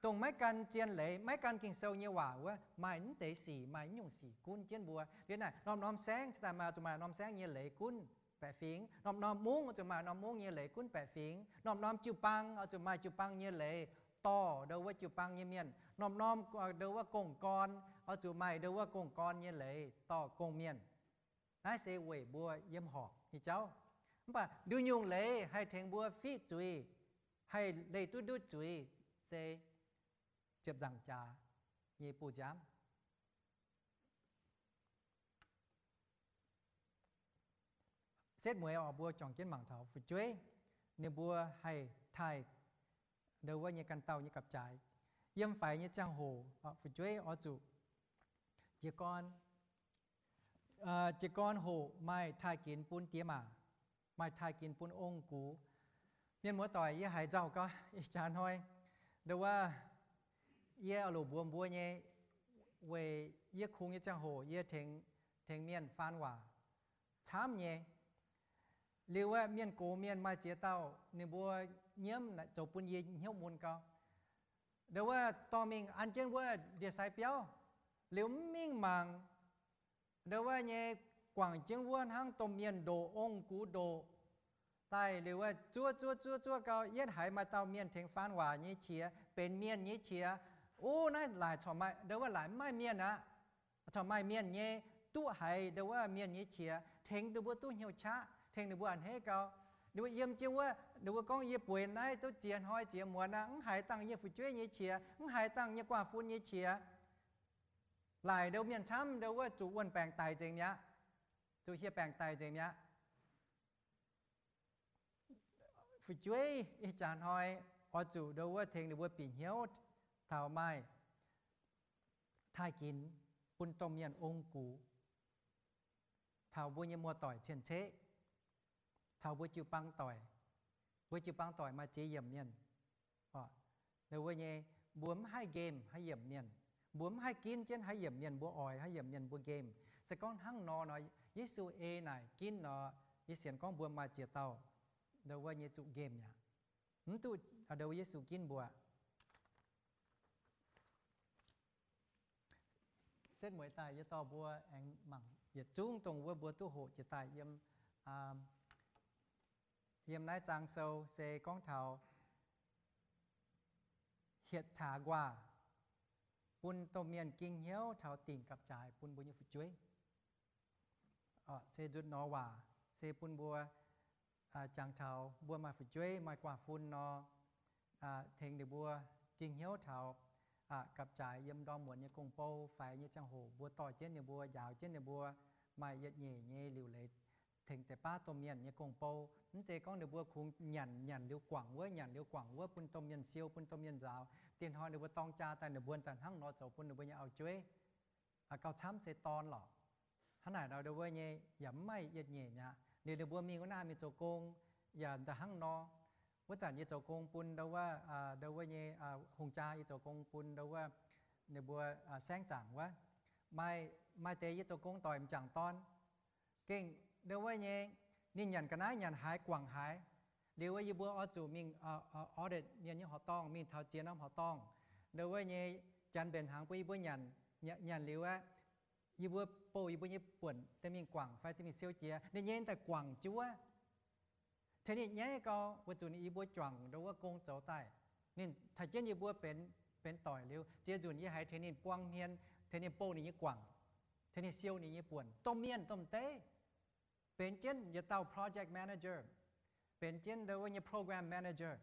dongh maiv gan zien leiz, maiv gan Ging-Sou nyei waac wuov, maaih mv deix sic, maaih mv nyungc sic gunv jienv mbuo. Liuz naaic norm-norm saengv, cingx daaih maaih zuqc maaih norm saengv nyei leiz gunv baeqc fingx. Norm-norm mungv zuqc maaih norm mungv nyei leiz gunv baeqc fingx. Norm-norm jiu-baang oix zuqc maaih jiu-baang nyei leiz dorh ndo wuov jiu-baang nyei mienh. Norm-norm ndo wuov gong-gorn oix zuqc maaih ndo wuov gong-gorn nyei leiz dorh gong-mienh. Naaiv se weic mbuo yiem horpc nyei jauv. Mv baac nduqc nyungc leiz haih tengx mbuo fiqv zuiz, haih leih duqv ndutv zuiz, se ziepc nzaangc jaax nyei buoz-nziaamv. Setv mueiz oc, mbuo juangc jienv mangc taux fu'jueiv ninh mbuo haih taaih ndo wuov nyei ganh dauh nyei gapv-jaaix. Yiem faix nyei ziangh hoc, fu'jueiv oix zuqc jiez gorn, jiez gorn hoqc maaih taaih ginx bun diex maac, maaih taaih ginx bun ong-gux. Mienh muoz-doic, yie haiz nzauh gau, ih jaax hnoi ndo wuov yie oix loc mbuox mbuo nyei, weic yie kungx nyei ziangh hoc yie tengx, tengx mienh faan waac camv nyei. Liuz wuov mienh gox mienh maaih ziex dauh ninh mbuo nyiemv zoux bun yie hnyouv mun gau. Ndo wuov dorh mingh an jienv wuov ndie-sai biauv, liuz mv mingh mangc ndo wuov nyei, guangc jienv wuov hnangv domh mienh ndoqc, ong-gux ndoqc daaih. Liuz wuov zuov zuov zuov zuov gau, yietv haiz maaih dauh mienh tengx faan waac nyei qiex benx mienh nyei qiex. Uv, naaiv laaic corc maaih, ndo wuov laaic mv maaih mienh aqv. Corc maaih mienh nyei, duqv haiz ndo wuov mienh nyei qiex, tengx ninh mbuo duqv hnyouv qaqv, tengx ninh mbuo a'hneiv gau. Ninh mbuo yiem jienv wuov, ninh mbuo gorngv, yie bueix naaiv duqv ziex hnoi ziex muonz aqv, mv haiz dangh yie fu'jueiv nyei qiex, mv haiz dangh yie nyei guaav fun nyei qiex. Laaic ndo mienh camv ndo wuov zuqc wuonh baengc daic nzengc mi'aqv, zuqc hieh baengc daic nzengc mi'aqv. Fu'jueiv ih jaax hnoi oix zuqc ndo wuov tengx ninh mbuo bieqc hnyouv taux maaih taaih ginx bun domh mienh ong-gux, taux mbuo nyei muoz-doic cien-ceqv, taux mbuo jiu-baang doic. Mbuo jiu-baang doic maaih ziex yiemc mienh. Ndo wuov nyei, mbuo mv haih nqemh haaix yiemc mienh. Mbuo mv haih ginv jienv haaix yiemc mienh, mbuo oix haaix yiemc mienh mbuo nqemh. Se gorngv hnangv nor nor, Yesu ei naaic ginv nor, yie sienx gorngv mbuo maaih ziex dauh ndo wuov nyei zuqc nqemh mi'aqv. Mv duqv ndo wuov Yesu ginv mbuo. Setv mueiz daaih yie dorh mbuo aengx mangc yietc zungv dongh wuov mbuo duqv hoqc jiex daaih yiem, yiem naaiv zaang sou se gorngv taux hietc caax nquaah bun domh mienh ging hnyouv taux dingc gapv-jaaix bun mbuo nyei fu'jueiv. Se nzutc nor waac se bun mbuo jangx taux mbuo maaih fu'jueiv maaih guaav fun nor, tengx ninh mbuo ging hnyouv taux gapv-jaaix yiem ndorm muonz nyei gong-bou faix nyei ziangh hoc mbuo dorh jienv ninh mbuo, njaaux jienv ninh mbuo maaih yietc nyeic nyei liuc leiz tengx deix baav domh mienh nyei gong-bou. Mv zeiz gorngv ninh mbuo kungx nyanc, nyanc liuz guangc wuov, nyanc liuz guangc wuov bun domh mienh siou, bun domh mienh nzaaux. Dinh hnoi ninh mbuo dorng jaa daaih ninh mbuo daaih hnangv nor zoux bun ninh mbuo nyei auv-jueiv gauh camv se dorn lorqc. Hnangv naaic nor ndo wuov nyei yaac mv maaih yietc nyeic mi'aqv. Liuz ninh mbuo mingh wuov naaiv mingh zoux gong yaac daaih hnangv nor. Wuov zanc yie zoux gong bun ndo wuov, ndo wuov nyei hungh jaa, yie zoux gong bun ndo wuov ninh mbuo saengv zaangc wuov. Maaih, maaih deix yie zoux gong doic m'jangc dorn gengh ndo wuov nyei, ninh nyanc ga'naaiv nyanc haaix guangc haaix. Liuz wuov yie mbuo oix zuqc mingh audit mienh nyei horqc dorngh, mingh taux ziex norm horqc dorngh. Ndo wuov nyei janx mbenc hnaangx bun yie mbuo nyanc, nyanc liuz aqv, yie mbuo bouh yie mbuo nyei buonc daaih mingh guangc fai daaih mingh siou jiex, ninh nyei daaih guangc jienv wuov. Tengx ninh nyaiv gau, weic zuqc ninh yie mbuo juangc ndo wuov gong zoux daaih. Ninh caux jienv yie mbuo benx, benx doic liuz, ziex nzunc yie haiz tengx ninh buang hmien, tengx ninh bouh ninh nyei guangc, tengx ninh siou ninh nyei buonc, domh mienh domh deiv. Benx jienv yietc dauh project manager, benx jienv ndo wuov nyei program manager.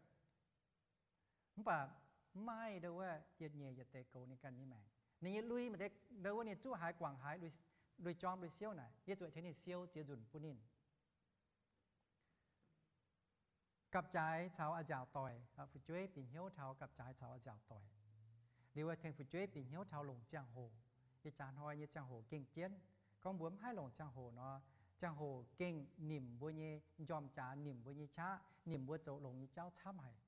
Mv baac mv maaih ndo wuov yietc nyeic yietc deix goux ninh ganh nyei maengc. Ninh nyei lui maaih deix ndo wuov ninh zuqv haaix guangc haaix, lui jorm lui siouv naaic, yie zuqc tengx ninh siou ziex nzunc bun ninh. Gapv-jaaix caux a'nziaauc doic, fu'jueiv bieqc hnyouv taux gapv-jaaix caux a'nziaauc doic. Liuz tengx fu'jueiv bieqc hnyouv taux longc ziangh hoc. Ih jaax hnoi nyei ziangh hoc gengh jienv. Gorngv mbuo mv haih longc ziangh hoc nor, ziangh hoc gengh nimc mbuo nyei njormh jaax, nimc mbuo nyei qaqv, nimc mbuo zoux longx nyei jauv camv haic.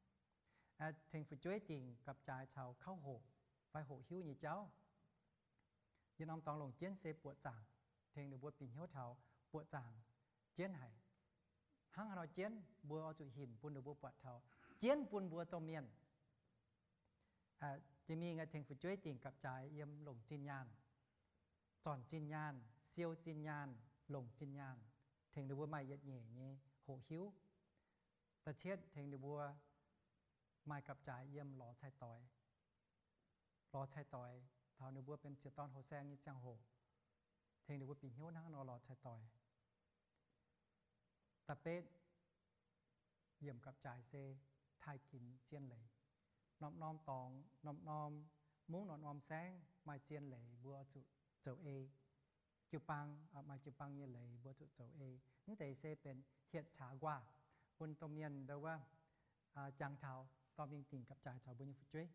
Tengx fu'jueiv dingc gapv-jaaix caux kauv hoqc fai hoqc hiuv nyei jauv. Yietc norm dorngx longc jienv se buoqc zaangc, tengx ninh mbuo bieqc hnyouv taux buoqc zaangc jienv haic. Hnangv haaix nor jienv, mbuo oix zuqc hinc bun ninh mbuo buatc taux jienv bun mbuo domh mienh. Jiex mingh tengx fu'jueiv dingc gapv-jaaix yiem longc zinh nyaanh, zornc zinh nyaanh, siou zinh nyaanh, longc zinh nyaanh, tengx ninh mbuo maaih yietc nyeic nyei hoqc hiuv. Da'cietv tengx ninh mbuo maaih gapv-jaaix yiem lorz cai-doix. Lorz cai-doix taux ninh mbuo benx ziex dorn houh saeng nyei ziangh hoc, tengx ninh mbuo bieqc hnyouv hnangv nor lorz cai-doix. Da'betv yiemc gapv-jaaix se taaih ginx zien leiz. Norm-norm dorngx, norm-norm mungv, norm-norm saengv maaih zien leiz mbuo zuqc zoux ei. jiu-baang, maaih jiu-baang nyei leiz mbuo zuqc zoux ei. Mv deix se benx hietc caax nquaah bun domh mienh ndo wuov jangx taux dorh mingh dingc gapv-jaaix caux mbuo nyei fu'jueiv.